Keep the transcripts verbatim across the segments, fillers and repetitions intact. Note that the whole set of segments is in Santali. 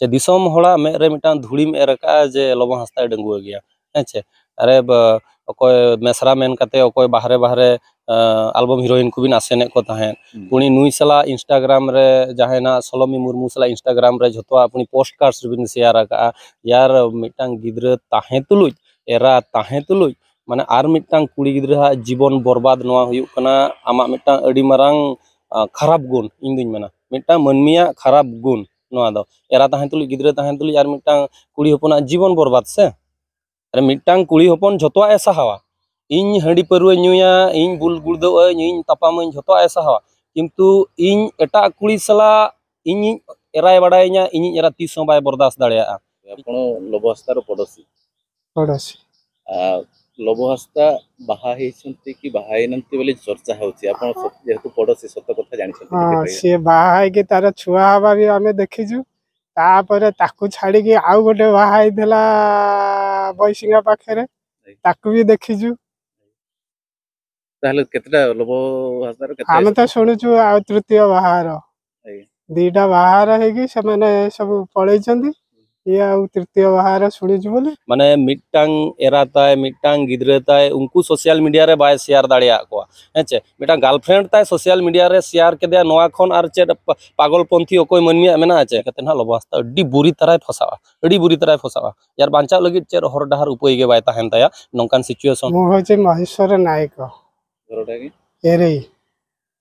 ᱡᱮ ᱫᱤᱥᱚᱢ ᱦᱚᱲᱟᱜ ᱢᱮᱫ ᱨᱮ ᱢᱤᱫᱴᱟᱝ ᱫᱷᱩᱲᱤᱢ ᱮᱨ ᱟᱠᱟᱫᱼᱟ ᱡᱮ ᱞᱚᱵᱚ ᱦᱟᱸᱥᱫᱟ ᱰᱟᱺᱜᱩᱣᱟᱹ ᱜᱮᱭᱟ, ᱦᱮᱸ ᱪᱮ? ᱟᱨᱮ ᱵᱟ-, ᱚᱠᱚᱭ ᱢᱮᱥᱨᱟ ᱢᱮᱱ ᱠᱟᱛᱮ ᱚᱠᱚᱭ ᱵᱟᱦᱨᱮ ᱵᱟᱦᱨᱮ ᱟᱞᱵᱚᱢ ᱦᱤᱨᱳᱭᱤᱱ ᱠᱚᱵᱤᱱ ᱟᱥᱮᱱᱮᱫ ᱠᱚ ᱛᱟᱦᱮᱸᱫ᱾ ᱦᱩᱸ᱾ ᱩᱱᱤ ᱱᱩᱭ ᱥᱟᱞᱟᱜ ᱤᱱᱥᱴᱟᱜᱨᱟᱢ ᱨᱮ ᱡᱟᱦᱟᱸᱭ ᱱᱟᱜ ᱥᱚᱞᱚᱢᱤ ᱢᱩᱨᱢᱩ ᱥᱟᱞᱟᱜ ᱤᱱᱥᱴᱟᱜᱨᱟᱢ ᱨᱮ ᱡᱷᱚᱛᱚᱣᱟᱜ ᱩᱱᱤ ᱯᱳᱥᱴ ᱠᱟᱨᱰᱥ ᱵᱤᱱ ᱥᱮᱭᱟᱨ ᱟᱠᱟᱫᱼᱟ᱾ ᱭᱟᱨ, ᱢᱤᱫᱴᱟᱝ ᱜᱤᱫᱽᱨᱟᱹ ᱛᱟᱦᱮᱸ ᱛᱩᱞᱩᱡ, ᱮᱨᱟ ᱛᱟᱦᱮᱸ ᱛᱩᱞᱩᱡ, ᱢᱟᱱᱮ ᱟᱨ ᱢᱤᱫᱴᱟᱝ ᱠᱩᱲᱤ ᱜᱤᱫᱽᱨᱟᱹᱣᱟᱜ ᱡᱤᱵᱚᱱ ᱵᱚᱨᱵᱟᱫ, ᱱᱚᱣᱟ ᱦᱩᱭᱩᱜ ᱠᱟᱱᱟ ᱟᱢᱟᱜ ᱢᱤᱫᱴᱟᱝ ᱟᱹᱰᱤ ᱢᱟᱨᱟᱝ, ᱟ, ᱠᱷᱟᱨᱟᱯ ᱜᱩᱱ, ᱤᱧ ᱫᱩᱧ ᱢᱮᱱᱟ ᱢᱤᱫᱴᱟᱝ ᱢᱟᱹᱱᱢᱤᱭᱟᱜ ᱠᱷᱟᱨᱟᱯ ᱜᱩᱱ ᱱᱚᱣᱟ ᱫᱚ᱾ ᱮᱨᱟ ᱛᱟᱦᱮᱸ ᱛᱩᱞᱩᱡ, ᱜᱤᱫᱽᱨᱟᱹ ᱛᱟᱦᱮᱸ ᱛᱩᱞᱩᱡ ᱟᱨ ᱢᱤᱫᱴᱟᱝ ᱠᱩᱲᱤ ᱦᱚᱯᱚᱱᱟᱜ ᱡᱤᱵᱚᱱ ᱵᱚᱨᱵᱟᱫ ᱥᱮ᱾ ᱟᱨ ᱢᱤᱫᱴᱟᱝ ᱠᱩᱲᱤ ᱦᱚᱯᱚᱱ ᱡᱷᱚᱛᱚᱣᱟᱜ ᱮ ᱥᱟᱦᱟᱣᱟ, ᱤᱧ ᱦᱟᱺᱰᱤ ᱯᱟᱹᱨᱣᱟᱹᱧ ᱧᱩᱭᱟ, ᱤᱧ ᱵᱩᱞ ᱜᱩᱲᱫᱟᱹᱣ ᱟᱹᱧ, ᱤᱧ ᱛᱟᱯᱟᱢᱟᱹᱧ, ᱡᱷᱚᱛᱚᱣᱟᱜ ᱮ ᱥᱟᱦᱟᱣᱟ, ᱠᱤᱱᱛᱩ ᱤᱧ ᱮᱴᱟᱜ ᱠᱩᱲᱤ ᱥᱟᱞᱟᱜ ᱤᱧᱤᱡ ᱮᱨᱟᱭ ᱵᱟᱲᱟᱭᱤᱧᱟ, ᱤᱧᱤᱡ ᱮᱨᱟ ᱛᱤᱥ ᱦᱚᱸ ᱵᱟᱭ ᱵᱚᱨᱫᱟᱥ ᱫᱟᱲᱮᱭᱟᱜᱼᱟ᱾ ଆପଣ ଲୋଭ ହସ୍ତାର ପଡ଼ୋଶୀ। ପଡ଼ୋଶୀ। ଆ, ଲୋଭ ହସ୍ତା ବାହା ହେଇଛନ୍ତି କି ବାହା ହେଇନାହାନ୍ତି ବୋଲି ଚର୍ଚ୍ଚା ହଉଛି। ଆପଣ ସ-, ଯେହେତୁ ପଡ଼ୋଶୀ, ସତ କଥା ଜାଣିଛନ୍ତି, ଟିକେ ହଁ, କହିବେ? ସିଏ ବାହା ହେଇକି ତାର ଛୁଆ ହବା ବି ଆମେ ଦେଖିଛୁ। ତାପରେ ତାକୁ ଛାଡ଼ିକି ଆଉ ଗୋଟେ ବାହା ହେଇଥିଲା ବୈଶିଙ୍ଗା ପାଖରେ, ଆଜ୍ଞା। ତାକୁ ବି ଦେଖିଛୁ। ତାହେଲେ କେତେଟା ଲୋଭ ହସ୍ତାର କେତେ ଆମେ ତ ହେଇଛି? ଶୁଣିଛୁ ଆଉ ତୃତୀୟ ବାହାଘର। ଆଜ୍ଞା। ଦିଟା ବାହାଘର ହେଇକି ସେମାନେ ସବୁ ପଳେଇଛନ୍ତି। ଇଏ ଆଉ ତୃତୀୟ ବାହାଘର ଶୁଣିଛୁ ବୋଲି। ମାନେ ମିଟାଙ୍ଗ ଏରା ᱛᱟᱭ, ᱢᱤᱫᱴᱟᱝ ᱜᱤᱫᱽᱨᱟᱹ ᱛᱟᱭ, ᱩᱱᱠᱩ ᱥᱳᱥᱟᱞ ᱢᱤᱰᱤᱭᱟ ᱨᱮ ᱵᱟᱭ ᱥᱮᱭᱟᱨ ᱫᱟᱲᱮᱭᱟᱜ ᱠᱚᱣᱟ, ᱦᱮᱸ ᱪᱮ? ᱢᱤᱫᱴᱟᱝ ᱜᱟᱨᱞᱯᱷᱨᱮᱱᱰ ᱛᱟᱭ ᱥᱳᱥᱟᱞ ᱢᱤᱰᱤᱭᱟ ᱨᱮ ᱥᱮᱭᱟᱨ ᱠᱮᱫᱮᱭᱟ, ᱱᱚᱣᱟ ᱠᱷᱚᱱ ᱟᱨ ᱪᱮᱫ ᱯᱟ-, ᱯᱟᱜᱚᱞ ᱯᱚᱱᱛᱷᱤ ᱚᱠᱚᱭ ᱢᱟᱹᱱᱢᱤᱭᱟᱜ ᱢᱮᱱᱟᱜᱼᱟ ᱪᱮ? ᱠᱟᱛᱮ ᱱᱟᱦᱟᱜ ᱞᱚᱵᱚ ᱦᱟᱸᱥᱫᱟ ᱟᱹᱰᱤ ᱵᱩᱨᱤ ᱛᱟᱨᱟᱭ ᱯᱷᱚᱥᱟᱜᱼᱟ, ᱟᱹᱰᱤ ᱵᱩᱨᱤ ᱛᱟᱨᱟᱭ ᱯᱷᱚᱥᱟᱜᱼᱟ᱾ ᱭᱟᱨ ᱵᱟᱧᱪᱟᱜ ᱞᱟᱹᱜᱤᱫ ᱪᱮᱫ ᱦᱚᱨ ᱰᱟᱦᱟᱨ ᱩᱯᱟᱹᱭ ᱜᱮ ᱵᱟᱭ ᱛᱟᱦᱮᱱ ᱛᱟᱭᱟ ᱱᱚᱝᱠᱟᱱ ᱥᱤᱪᱩᱭᱮᱥᱚᱱ᱾ ମୁଁ ହେଉଛି ମହେଶ୍ୱର ନାୟକ। ଘରଟା କି? ଏରେଇ।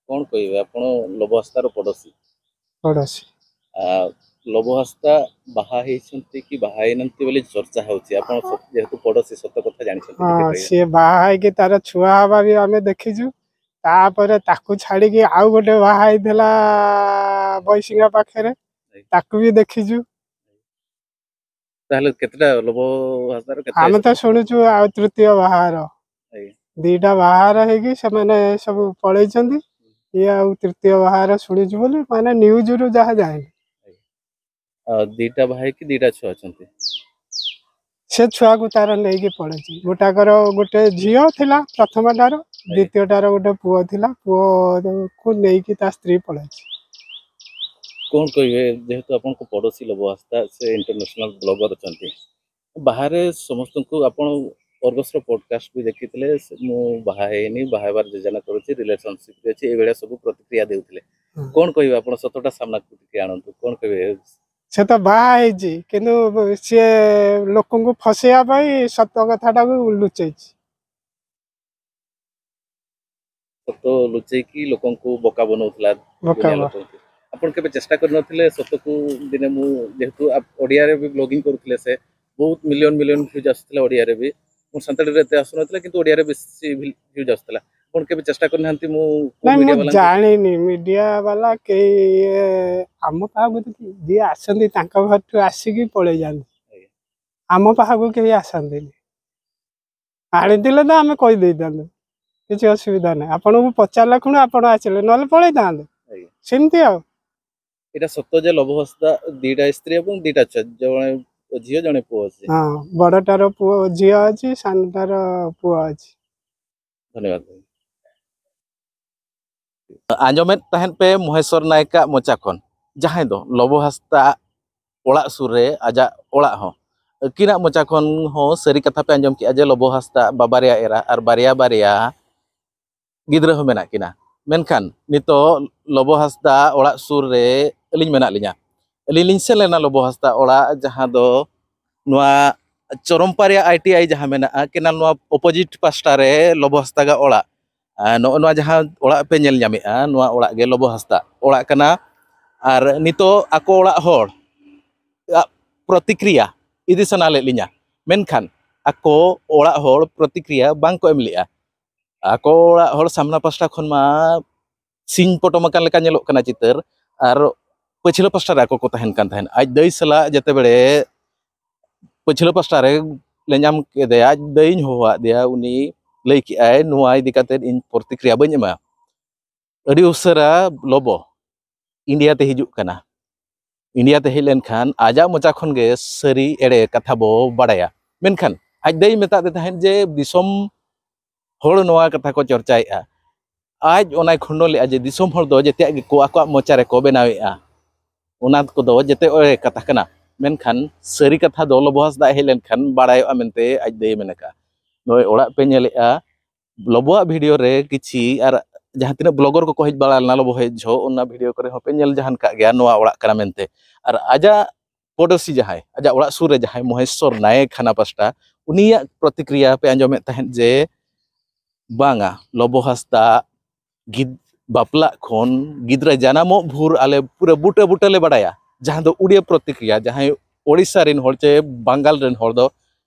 କ'ଣ କହିବେ, ଆପଣ ଲୋଭ ହସ୍ତାର ପଡ଼ୋଶୀ। ପଡ଼ୋଶୀ। ଆ, ଲୋଭ ହସ୍ତା ବାହା ହେଇଛନ୍ତି କି ବାହା ହେଇନାହାନ୍ତି ବୋଲି ଚର୍ଚ୍ଚା ହଉଛି। ଆପଣ ସ-, ଯେହେତୁ ପଡ଼ୋଶୀ, ସତ କଥା ଜାଣିଛନ୍ତି, ଟିକେ ହଁ, କହିବେ। ସିଏ ବାହା ହେଇକି ତାର ଛୁଆ ହବା ବି ଆମେ ଦେଖିଛୁ। ତାପରେ ତାକୁ ଛାଡ଼ିକି ଆଉ ଗୋଟେ ବାହା ହେଇଥିଲା ବୈଶିଙ୍ଗା ପାଖରେ, ଆଜ୍ଞା। ତାକୁ ବି ଦେଖିଛୁ। ତାହେଲେ କେତେଟା ଲୋଭ ହସ୍ତାର କେତେ ଆମେ ତ ହେଇଛି? ଶୁଣିଛୁ ଆଉ ତୃତୀୟ ବାହାଘର। ଆଜ୍ଞା। ଦିଟା ବାହାଘର ହେଇକି ସେମାନେ ସବୁ ପଳେଇଛନ୍ତି। ଇଏ ଆଉ ତୃତୀୟ ବାହାଘର ଶୁଣିଛୁ ବୋଲି, ମାନେ, ନ୍ୟୁଜରୁ ଯାହା ଜାଣିଲି। ଆ, ଦିଟା ଭାଇ କି ଦିଟା ଛୁଆ ଅଛନ୍ତି? ସେ ଛୁଆକୁ ତାର ନେଇକି ପଳେଇଛି। ଗୋଟାକର ଗୋଟେ ଝିଅ ଥିଲା ପ୍ରଥମଟାର, ଆଜ୍ଞା। ଦ୍ୱିତୀୟଟାର ଗୋଟେ ପୁଅ ଥିଲା। ପୁଅକୁ ନେଇକି ତା ସ୍ତ୍ରୀ ପଳେଇଛି। କ'ଣ କହିବେ, ଯେହେତୁ ଆପଣଙ୍କ ପଡ଼ୋଶୀ ଲବ ହାସଦା, ସେ ଇଣ୍ଟରନ୍ୟାସନାଲ ବ୍ଲଗର ଅଛନ୍ତି, ବାହାରେ ସମସ୍ତଙ୍କୁ, ଆପଣ ଅର୍ଗସର ପଡକାଷ୍ଟ ବି ଦେଖିଥିଲେ, ସେ, "ମୁଁ ବାହା ହେଇନି, ବାହା ହେବାର ଯୋଜନା କରୁଛି, ରିଲେସନସିପ୍ରେ ଅଛି", ଏଇଭଳିଆ ସବୁ ପ୍ରତିକ୍ରିୟା ଦେଉଥିଲେ। କ'ଣ କହିବେ ଆପଣ? ସତଟା ସାମ୍ନାକୁ ଟିକେ ଆଣନ୍ତୁ, କ'ଣ କହିବେ? ସେ ତ ବାହା ହେଇଛି, କିନ୍ତୁ ସିଏ ଲୋକଙ୍କୁ ଫସେଇବା ପାଇଁ ସତ କଥାଟାକୁ ଲୁଚେଇଛି। ସତ ଲୁଚେଇକି ଲୋକଙ୍କୁ ବୋକା ବନଉଥିଲା। ବୋକା ଦୁନିଆ ବ- ଲୋକଙ୍କୁ ଆପଣ କେବେ ଚେଷ୍ଟା କରିନଥିଲେ ସତକୁ? ଦିନେ ମୁଁ, ଯେହେତୁ ଆପ- ଓଡ଼ିଆରେ ବି ବ୍ଲଗିଂ କରୁଥିଲେ ସେ, ବହୁତ ମିଲିୟନ ମିଲିୟନ ଭ୍ୟୁଜ୍ ଆସୁଥିଲା ଓଡ଼ିଆରେ ବି। ମୁଁ ସାନ୍ତାଳୀରେ ଏତେ ଆସୁନଥିଲା, କିନ୍ତୁ ଓଡ଼ିଆରେ ବେଶୀ ଭ୍ୟୁଜ୍ ଆସୁଥିଲା। ଆପଣ କେବେ ଚେଷ୍ଟା କରିନାହାନ୍ତି? ମୁଁ କୋଉ ନାଇଁ, ମିଡ଼ିଆ ମୁଁ ବାଲାଙ୍କୁ ଜାଣିନି, ମିଡ଼ିଆ ବାଲା କେହି, ଇଏ, ଆମ ପାଖକୁ ତ କି-, ଯିଏ ଆସନ୍ତି ତାଙ୍କ ଘରଠୁ ଆସିକି ପଳେଇ ଯାଆନ୍ତି। ଆଜ୍ଞା। ଆମ ପାଖକୁ କେହି ଆସନ୍ତିନି। ଆଣିଥିଲେ ତ ଆମେ କହିଦେଇଥାନ୍ତୁ, କିଛି ଅସୁବିଧା ନାହିଁ। ଆପଣଙ୍କୁ ପଚାରିଲା ଖୁଣୁ ଆପଣ ଆସିଲେ, ନହେଲେ ପଳେଇଥାନ୍ତେ। ଆଜ୍ଞା। ସେମିତି ଆଉ। ଏଇଟା ସତ ଯେ ଲବ ହାସଦା ଦିଟା ସ୍ତ୍ରୀ ଏବଂ ଦିଟା ଛୁଆ, ଜଣେ ଝିଅ, ଜଣେ ପୁଅ ଅଛି। ହଁ, ବଡ଼ଟାର ପୁଅ, ଝିଅ ଅଛି, ସାନଟାର ପୁଅ ଅଛି। ଧନ୍ୟବାଦ ଭାଇ। ᱟᱸᱡᱚᱢᱮᱫ ᱛᱟᱦᱮᱸᱫ ᱯᱮ ᱢᱚᱦᱮᱥᱚᱨ ᱱᱟᱭᱮᱠᱟᱜ ᱢᱚᱪᱟ ᱠᱷᱚᱱ, ᱡᱟᱦᱟᱸᱭ ᱫᱚ ᱞᱚᱵᱚ ᱦᱟᱸᱥᱫᱟ ᱚᱲᱟᱜ ᱥᱩᱨ ᱨᱮ ᱟᱡᱟᱜ ᱚᱲᱟᱜ ᱦᱚᱸ᱾ ᱟᱹᱠᱤᱱᱟᱜ ᱢᱚᱪᱟ ᱠᱷᱚᱱ ᱦᱚᱸ ᱥᱟᱹᱨᱤ ᱠᱟᱛᱷᱟ ᱯᱮ ᱟᱸᱡᱚᱢ ᱠᱮᱜᱼᱟ ᱡᱮ ᱞᱚᱵᱚ ᱦᱟᱸᱥᱫᱟ ᱵᱟᱵᱟᱨᱮᱭᱟ ᱮᱨᱟ ᱟᱨ ᱵᱟᱨᱭᱟ ᱵᱟᱨᱭᱟ ᱜᱤᱫᱽᱨᱟᱹ ᱦᱚᱸ ᱢᱮᱱᱟᱜ ᱠᱤᱱᱟ᱾ ᱢᱮᱱᱠᱷᱟᱱ ᱱᱤᱛᱚᱜ ᱞᱚᱵᱚ ᱦᱟᱸᱥᱫᱟ ᱚᱲᱟᱜ ᱥᱩᱨ ᱨᱮ ᱟᱹᱞᱤᱧ ᱢᱮᱱᱟᱜ ᱞᱤᱧᱟ᱾ ᱟᱹᱞᱤᱧ ᱞᱤᱧ ᱥᱮᱱ ᱞᱮᱱᱟ ᱞᱚᱵᱚ ᱦᱟᱸᱥᱫᱟ ᱚᱲᱟᱜ, ᱡᱟᱦᱟᱸ ᱫᱚ ᱱᱚᱣᱟ ᱪᱚᱨᱚᱢᱯᱟᱨᱤᱭᱟ ᱟᱭ ᱴᱤ ᱟᱭ ᱡᱟᱦᱟᱸ ᱢᱮᱱᱟᱜᱼᱟ, ᱠᱮᱱᱟᱞ ᱱᱚᱣᱟ ᱚᱯᱳᱡᱤᱴ ᱯᱟᱥᱴᱟ ᱨᱮ ᱞᱚᱵᱚ ᱦᱟᱸᱥᱫᱟᱜᱟᱜ ᱚᱲᱟᱜ᱾ ᱟᱨ ᱱᱚᱜᱼᱚ ᱱᱚᱣᱟ ᱡᱟᱦᱟᱸ ᱚᱲᱟᱜ ᱯᱮ ᱧᱮᱞ ᱧᱟᱢᱮᱜᱼᱟ, ᱱᱚᱣᱟ ᱚᱲᱟᱜ ᱜᱮ ᱞᱚᱵᱚ ᱦᱟᱸᱥᱫᱟ ᱚᱲᱟᱜ ᱠᱟᱱᱟ᱾ ᱟᱨ ᱱᱤᱛᱚᱜ ᱟᱠᱚ ᱚᱲᱟᱜ ᱦᱚᱲ ᱟᱜ ᱯᱨᱚᱛᱤᱠᱨᱤᱭᱟ ᱤᱫᱤ ᱥᱟᱱᱟ ᱞᱮᱫ ᱞᱤᱧᱟ, ᱢᱮᱱᱠᱷᱟᱱ ᱟᱠᱚ ᱚᱲᱟᱜ ᱦᱚᱲ ᱯᱨᱚᱛᱤᱠᱨᱤᱭᱟ ᱵᱟᱝ ᱠᱚ ᱮᱢ ᱞᱮᱜᱼᱟ᱾ ᱟᱠᱚ ᱚᱲᱟᱜ ᱦᱚᱲ ᱥᱟᱢᱱᱟ ᱯᱟᱥᱴᱟ ᱠᱷᱚᱱ ᱢᱟ ᱥᱤᱧ ᱯᱚᱴᱚᱢ ᱟᱠᱟᱱ ᱞᱮᱠᱟ ᱧᱮᱞᱚᱜ ᱠᱟᱱᱟ ᱪᱤᱛᱟᱹᱨ, ᱟᱨ ᱯᱟᱹᱪᱷᱞᱟᱹ ᱯᱟᱥᱴᱟ ᱨᱮ ᱟᱠᱚ ᱠᱚ ᱛᱟᱦᱮᱱ ᱠᱟᱱ ᱛᱟᱦᱮᱸᱫ᱾ ᱟᱡ ᱫᱟᱹᱭ ᱥᱟᱞᱟᱜ ᱡᱮᱛᱮ ᱵᱮᱲᱮ ᱯᱟᱹᱪᱷᱞᱟᱹ ᱯᱟᱥᱴᱟ ᱨᱮ ᱞᱮ ᱧᱟᱢ ᱠᱮᱫᱮᱭᱟ, ᱟᱡ ᱫᱟᱹᱭᱤᱧ ᱦᱚᱦᱚᱣᱟᱫ ᱫᱮᱭᱟ, ᱩᱱᱤ ᱞᱟᱹᱭ ᱠᱮᱜᱼᱟᱭ, "ᱱᱚᱣᱟ ᱤᱫᱤ ᱠᱟᱛᱮ ᱤᱧ ᱯᱨᱚᱛᱤᱠᱨᱤᱭᱟ ᱵᱟᱹᱧ ᱮᱢᱟ᱾ ᱟᱹᱰᱤ ᱩᱥᱟᱹᱨᱟ ᱞᱚᱵᱚ ᱤᱱᱰᱤᱭᱟ ᱛᱮ ᱦᱤᱡᱩᱜ ᱠᱟᱱᱟ, ᱤᱱᱰᱤᱭᱟ ᱛᱮ ᱦᱮᱡ ᱞᱮᱱᱠᱷᱟᱱ ᱟᱡᱟᱜ ᱢᱚᱪᱟ ᱠᱷᱚᱱ ᱜᱮ ᱥᱟᱹᱨᱤ ᱮᱲᱮ ᱠᱟᱛᱷᱟ ᱵᱚ ᱵᱟᱲᱟᱭᱟ᱾" ᱢᱮᱱᱠᱷᱟᱱ ᱟᱡ ᱫᱟᱹᱭ ᱢᱮᱛᱟᱫ ᱫᱮ ᱛᱟᱦᱮᱸᱫ ᱡᱮ ᱫᱤᱥᱚᱢ ᱦᱚᱲ ᱱᱚᱣᱟ ᱠᱟᱛᱷᱟ ᱠᱚ ᱪᱚᱨᱪᱟᱭᱮᱫᱼᱟ᱾ ᱟᱡ ᱚᱱᱟᱭ ᱠᱷᱚᱸᱰᱚᱱ ᱞᱮᱫᱼᱟ ᱡᱮ ᱫᱤᱥᱚᱢ ᱦᱚᱲ ᱫᱚ ᱡᱮᱛᱮᱭᱟᱜ ᱜᱮᱠᱚ ᱟᱠᱚᱣᱟᱜ ᱢᱚᱪᱟ ᱨᱮᱠᱚ ᱵᱮᱱᱟᱣᱮᱫᱼᱟ᱾ ᱚᱱᱟ ᱠᱚᱫᱚ ᱡᱮᱛᱮ ᱮᱲᱮ ᱠᱟᱛᱷᱟ ᱠᱟᱱᱟ᱾ ᱢᱮᱱᱠᱷᱟᱱ ᱥᱟᱹᱨᱤ ᱠᱟᱛᱷᱟ ᱫᱚ ᱞᱚᱵᱚ ᱦᱟᱸᱥᱫᱟ ᱦᱮᱡ ᱞᱮᱱᱠᱷᱟᱱ ᱵᱟᱲᱟᱭᱚᱜᱼᱟ ᱢᱮᱱᱛᱮ ᱟᱡ ᱫᱟᱹᱭᱮ ᱢᱮᱱ ᱟᱠᱟᱫᱼᱟ᱾ ᱱᱚᱜᱼᱚᱭ ᱚᱲᱟᱜ ᱯᱮ ᱧᱮᱞᱮᱫᱼᱟ, ᱞᱚᱵᱚᱣᱟᱜ ᱵᱷᱤᱰᱤᱭᱳ ᱨᱮ ᱠᱤᱪᱷᱤ ᱟᱨ ᱡᱟᱦᱟᱸ ᱛᱤᱱᱟᱹᱜ ᱵᱞᱚᱜᱟᱨ ᱠᱚᱠᱚ ᱦᱮᱡ ᱵᱟᱲᱟ ᱞᱮᱱᱟ ᱞᱚᱵᱚ ᱦᱮᱡ ᱡᱚᱦᱚᱜ, ᱚᱱᱟ ᱵᱷᱤᱰᱤᱭᱳ ᱠᱚᱨᱮ ᱦᱚᱸᱯᱮ ᱧᱮᱞ ᱡᱟᱦᱟᱱ ᱠᱟᱜ ᱜᱮᱭᱟ ᱱᱚᱣᱟ ᱚᱲᱟᱜ ᱠᱟᱱᱟ ᱢᱮᱱᱛᱮ᱾ ᱟᱨ ᱟᱡᱟᱜ ᱯᱚᱰᱚᱥᱤ ᱡᱟᱦᱟᱸᱭ, ᱟᱡᱟᱜ ᱚᱲᱟᱜ ᱥᱩᱨ ᱨᱮ ᱡᱟᱦᱟᱸᱭ ᱢᱚᱦᱮᱥᱚᱨ ᱱᱟᱭᱮᱠ ᱦᱟᱱᱟ ᱯᱟᱥᱴᱟ, ᱩᱱᱤᱭᱟᱜ ᱯᱨᱚᱛᱤᱠᱨᱤᱭᱟ ᱯᱮ ᱟᱸᱡᱚᱢᱮᱫ ᱛᱟᱦᱮᱸᱫ ᱡᱮ ᱵᱟᱝᱟ, ᱞᱚᱵᱚ ᱦᱟᱸᱥᱫᱟ ᱜᱤᱫ-, ᱵᱟᱯᱞᱟᱜ ᱠᱷᱚᱱ ᱜᱤᱫᱽᱨᱟᱹ ᱡᱟᱱᱟᱢᱚᱜ ᱵᱷᱳᱨ ᱟᱞᱮ ᱯᱩᱨᱟᱹ ᱵᱩᱴᱟᱹ ᱵᱩᱴᱟᱹ ᱞᱮ ᱵᱟᱲᱟᱭᱟ, ᱡᱟᱦᱟᱸ ᱫᱚ ᱩᱲᱤᱭᱟ ᱯᱨᱚᱛᱤᱠᱨᱤᱭᱟ, ᱡᱟᱦᱟᱸᱭ ᱳᱰᱤᱥᱟ ᱨᱮᱱ ᱦᱚᱲ ᱪᱮ ᱵᱟᱝᱜᱟᱞ ᱨᱮᱱ ᱦᱚᱲ ᱫᱚ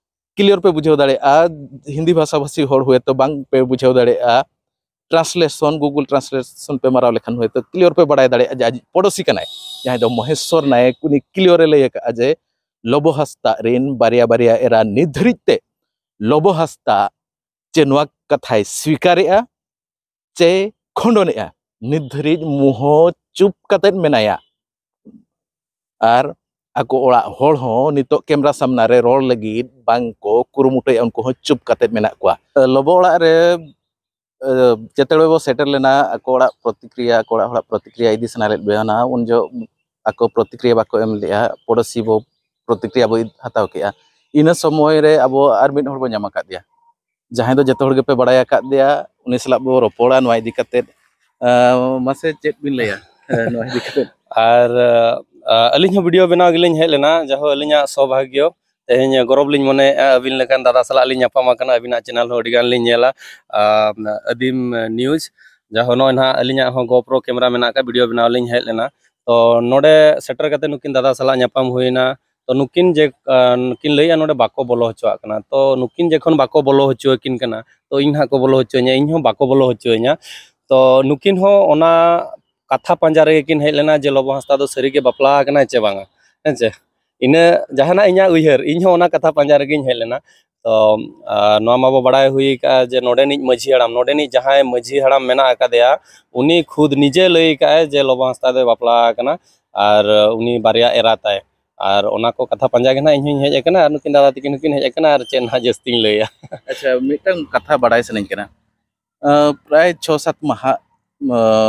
ᱠᱞᱤᱭᱟᱨ ᱯᱮ ᱵᱩᱡᱷᱟᱹᱣ ᱫᱟᱲᱮᱭᱟᱜᱼᱟ᱾ ᱦᱤᱱᱫᱤ ᱵᱷᱟᱥᱟ ᱵᱷᱟᱥᱤ ᱦᱚᱲ ᱦᱚᱭᱛᱳ ᱵᱟᱝ ᱯᱮ ᱵᱩᱡᱷᱟᱹᱣ ᱫᱟᱲᱮᱭᱟᱜᱼᱟ, ᱴᱨᱟᱱᱥᱞᱮᱥᱚᱱ, ᱜᱩᱜᱩᱞ ᱴᱨᱟᱱᱥᱞᱮᱥᱚᱱ ᱯᱮ ᱢᱟᱨᱟᱣ ᱞᱮᱠᱷᱟᱱ ᱦᱚᱭᱛᱳ ᱠᱞᱤᱭᱟᱨ ᱯᱮ ᱵᱟᱲᱟᱭ ᱫᱟᱲᱮᱭᱟᱜᱼᱟ ᱡᱮ ᱟᱡ ᱯᱚᱲᱚᱥᱤ ᱠᱟᱱᱟᱭ, ᱡᱟᱦᱟᱸᱭ ᱫᱚ ᱢᱚᱦᱮᱥᱚᱨ ᱱᱟᱭᱮᱠ᱾ ᱩᱱᱤ ᱠᱞᱤᱭᱟᱨ ᱮ ᱞᱟᱹᱭ ᱟᱠᱟᱫᱼᱟ ᱡᱮ ᱞᱚᱵᱚ ᱦᱟᱸᱥᱫᱟ ᱨᱮᱱ ᱵᱟᱨᱭᱟ ᱵᱟᱨᱭᱟ ᱮᱨᱟ ᱱᱤᱛ ᱫᱷᱟᱹᱨᱤᱡ ᱛᱮ ᱞᱚᱵᱚ ᱦᱟᱸᱥᱫᱟ ᱪᱮ ᱱᱚᱣᱟ ᱠᱟᱛᱷᱟᱭ ᱥᱣᱤᱠᱟᱨᱮᱜᱼᱟ ᱪᱮ ᱠᱷᱚᱸᱰᱚᱱᱮᱜᱼᱟ, ᱱᱤᱛ ᱫᱷᱟᱹᱨᱤᱡ ᱢᱩᱦᱚ ᱪᱩᱯ ᱠᱟᱛᱮᱫ ᱢᱮᱱᱟᱭᱟ᱾ ᱟᱨ ᱟᱠᱚ ᱚᱲᱟᱜ ᱦᱚᱲ ᱦᱚᱸ ᱱᱤᱛᱚᱜ ᱠᱮᱢᱨᱟ ᱥᱟᱢᱱᱟ ᱨᱮ ᱨᱚᱲ ᱞᱟᱹᱜᱤᱫ ᱵᱟᱝ ᱠᱚ ᱠᱩᱨᱩᱢᱩᱴᱩᱭᱟ, ᱩᱱᱠᱩ ᱦᱚᱸ ᱪᱩᱯ ᱠᱟᱛᱮᱫ ᱢᱮᱱᱟᱜ ᱠᱚᱣᱟ᱾ ᱞᱚᱵᱚ ᱚᱲᱟᱜ ᱨᱮ, ᱮ, ᱡᱮᱛᱮ ᱵᱚ ᱥᱮᱴᱮᱨ ᱞᱮᱱᱟ, ᱟᱠᱚ ᱚᱲᱟᱜ ᱯᱨᱚᱛᱤᱠᱨᱤᱭᱟ, ᱟᱠᱚ ᱚᱲᱟᱜ ᱦᱚᱲᱟᱜ ᱯᱨᱚᱛᱤᱠᱨᱤᱭᱟ ᱤᱫᱤ ᱥᱟᱱᱟ ᱞᱮᱫ ᱵᱚᱱᱟ᱾ ᱩᱱ ᱡᱚᱦᱚᱜ ᱟᱠᱚ ᱯᱨᱚᱛᱤᱠᱨᱤᱭᱟ ᱵᱟᱠᱚ ᱮᱢ ᱞᱮᱜᱼᱟ, ᱯᱚᱲᱚᱥᱤ ᱵᱚ ᱯᱨᱚᱛᱤᱠᱨᱤᱭᱟ ᱵᱚ ᱦᱟᱛᱟᱣ ᱠᱮᱜᱼᱟ᱾ ᱤᱱᱟᱹ ᱥᱚᱢᱚᱭ ᱨᱮ ᱟᱵᱚ ᱟᱨ ᱢᱤᱫ ᱦᱚᱲ ᱵᱚ ᱧᱟᱢ ᱟᱠᱟᱫᱮᱭᱟ, ᱡᱟᱦᱟᱸᱭ ᱫᱚ ᱡᱚᱛᱚ ᱦᱚᱲ ᱜᱮᱯᱮ ᱵᱟᱲᱟᱭ ᱟᱠᱟᱫᱮᱭᱟ, ᱩᱱᱤ ᱥᱟᱞᱟᱜ ᱵᱚ ᱨᱚᱯᱚᱲᱟ ᱱᱚᱣᱟ ᱤᱫᱤ ᱠᱟᱛᱮᱫ᱾ ᱮ, ᱢᱟᱥᱮ ᱪᱮᱫ ᱵᱤᱱ ᱞᱟᱹᱭᱟ, ᱮ, ᱱᱚᱣᱟ ᱤᱫᱤ ᱠᱟᱛᱮᱫ? ᱟᱨ, ᱟ, ᱟᱹᱞᱤᱧ ᱦᱚᱸ ᱵᱷᱤᱰᱤᱭᱳ ᱵᱮᱱᱟᱣ ᱜᱮᱞᱤᱧ ᱦᱮᱡ ᱞᱮᱱᱟ, ᱡᱟᱦᱳ ᱟᱹᱞᱤᱧᱟᱜ ᱥᱳᱵᱷᱟᱜᱽᱭᱚ, ᱛᱮᱦᱮᱧ ᱜᱚᱨᱚᱵᱽ ᱞᱤᱧ ᱢᱚᱱᱮᱭᱮᱫᱼᱟ ᱟᱹᱵᱤᱱ ᱞᱮᱠᱟᱱ ᱫᱟᱫᱟ ᱥᱟᱞᱟᱜ ᱞᱤᱧ ᱧᱟᱯᱟᱢ ᱟᱠᱟᱱᱟ᱾ ᱟᱹᱵᱤᱱᱟᱜ ᱪᱮᱱᱮᱞ ᱦᱚᱸ ᱟᱹᱰᱤ ᱜᱟᱱ ᱞᱤᱧ ᱧᱮᱞᱟ, ᱟ, ᱟᱹᱫᱤᱢ ᱱᱤᱭᱩᱡᱽ, ᱡᱟᱦᱳ ᱱᱚᱜᱼᱚᱭ ᱱᱟᱦᱟᱜ ᱟᱹᱞᱤᱧᱟᱜ ᱦᱚᱸ GoPro ᱠᱮᱢᱮᱨᱟ ᱢᱮᱱᱟᱜ ᱟᱠᱟᱫ, ᱵᱷᱤᱰᱤᱭᱳ ᱵᱮᱱᱟᱣ ᱞᱤᱧ ᱦᱮᱡ ᱞᱮᱱᱟ᱾ ᱛᱚ ᱱᱚᱰᱮ ᱥᱮᱴᱮᱨ ᱠᱟᱛᱮ ᱱᱩᱠᱤᱱ ᱫᱟᱫᱟ ᱥᱟᱞᱟᱜ ᱧᱟᱯᱟᱢ ᱦᱩᱭᱱᱟ᱾ ᱛᱚ ᱱᱩᱠᱤᱱ ᱡᱮ, ᱟ, ᱱᱩᱠᱤᱱ ᱞᱟᱹᱭᱮᱫᱼᱟ ᱱᱚᱰᱮ ᱵᱟᱠᱚ ᱵᱚᱞᱚ ᱦᱚᱪᱚᱣᱟᱜ ᱠᱟᱱᱟ, ᱛᱚ ᱱᱩᱠᱤᱱ ᱡᱚᱠᱷᱚᱱ ᱵᱟᱠᱚ ᱵᱚᱞᱚ ᱦᱚᱪᱚᱣᱟᱠᱤᱱ ᱠᱟᱱᱟ, ᱛᱚ ᱤᱧ ᱱᱟᱦᱟᱜ ᱠᱚ ᱵᱚᱞᱚ ᱦᱚᱪᱚᱧᱟ, ᱤᱧ ᱦᱚᱸ ᱵᱟᱠᱚ ᱵᱚᱞᱚ ᱦᱚᱪᱚᱧᱟ᱾ ᱛᱚ ᱱᱩᱠᱤᱱ ᱦᱚᱸ ᱚᱱᱟ ᱠᱟᱛᱷᱟ ᱯᱟᱸᱡᱟ ᱨᱮᱜᱮ ᱠᱤᱱ ᱦᱮᱡ ᱞᱮᱱᱟ ᱡᱮ ᱞᱚᱵᱚ ᱦᱟᱸᱥᱫᱟ ᱫᱚ ᱥᱟᱹᱨᱤᱜᱮ ᱵᱟᱯᱞᱟ ᱟᱠᱟᱱᱟᱭ ᱪᱮ ᱵᱟᱝᱟ, ᱦᱮᱸ ᱪᱮ? ᱤᱱᱟᱹ ᱡᱟᱦᱟᱱᱟᱜ ᱤᱧᱟᱹᱜ ᱩᱭᱦᱟᱹᱨ, ᱤᱧ ᱦᱚᱸ ᱚᱱᱟ ᱠᱟᱛᱷᱟ ᱯᱟᱸᱡᱟ ᱨᱮᱜᱮᱧ ᱦᱮᱡ ᱞᱮᱱᱟ᱾ ᱛᱚ, ᱟ, ᱱᱚᱣᱟ ᱢᱟᱵᱚ ᱵᱟᱲᱟᱭ ᱦᱩᱭ ᱟᱠᱟᱫᱼᱟ ᱡᱮ ᱱᱚᱰᱮᱱᱤᱡ ᱢᱟᱹᱡᱷᱤ ᱦᱟᱲᱟᱢ, ᱱᱚᱰᱮᱱᱤᱡ ᱡᱟᱦᱟᱸᱭ ᱢᱟᱹᱡᱷᱤ ᱦᱟᱲᱟᱢ ᱢᱮᱱᱟᱜ ᱟᱠᱟᱫᱮᱭᱟ, ᱩᱱᱤ ᱠᱷᱩᱫ ᱱᱤᱡᱮ ᱞᱟᱹᱭ ᱟᱠᱟᱫᱼᱟᱭ ᱡᱮ ᱞᱚᱵᱚ ᱦᱟᱸᱥᱫᱟ ᱫᱚᱭ ᱵᱟᱯᱞᱟ ᱟᱠᱟᱱᱟ ᱟᱨ ᱩᱱᱤ ᱵᱟᱨᱭᱟ ᱮᱨᱟ ᱛᱟᱭ᱾ ᱟᱨ ᱚᱱᱟ ᱠᱚ ᱠᱟᱛᱷᱟ ᱯᱟᱸᱡᱟ ᱜᱮ ᱱᱟᱦᱟᱜ ᱤᱧ ᱦᱚᱧ ᱦᱮᱡ ᱟᱠᱟᱱᱟ ᱟᱨ ᱱᱩᱠᱤᱱ ᱫᱟᱫᱟ ᱛᱟᱹᱠᱤᱱ ᱦᱚᱸᱠᱤᱱ ᱦᱮᱡ ᱟᱠᱟᱱᱟ, ᱟᱨ ᱪᱮᱫ ᱱᱟᱦᱟᱜ ᱡᱟᱹᱥᱛᱤᱧ ᱞᱟᱹᱭᱟ᱾ ᱟᱪᱪᱷᱟ, ᱢᱤᱫᱴᱟᱝ ᱠᱟᱛᱷᱟ ᱵᱟᱲᱟᱭ ᱥᱟᱱᱟᱧ ᱠᱟᱱᱟ᱾ ᱟ, ᱯᱨᱟᱭ ᱪᱷᱚ ᱥᱟᱛ ᱢᱟᱦᱟ, ᱟ,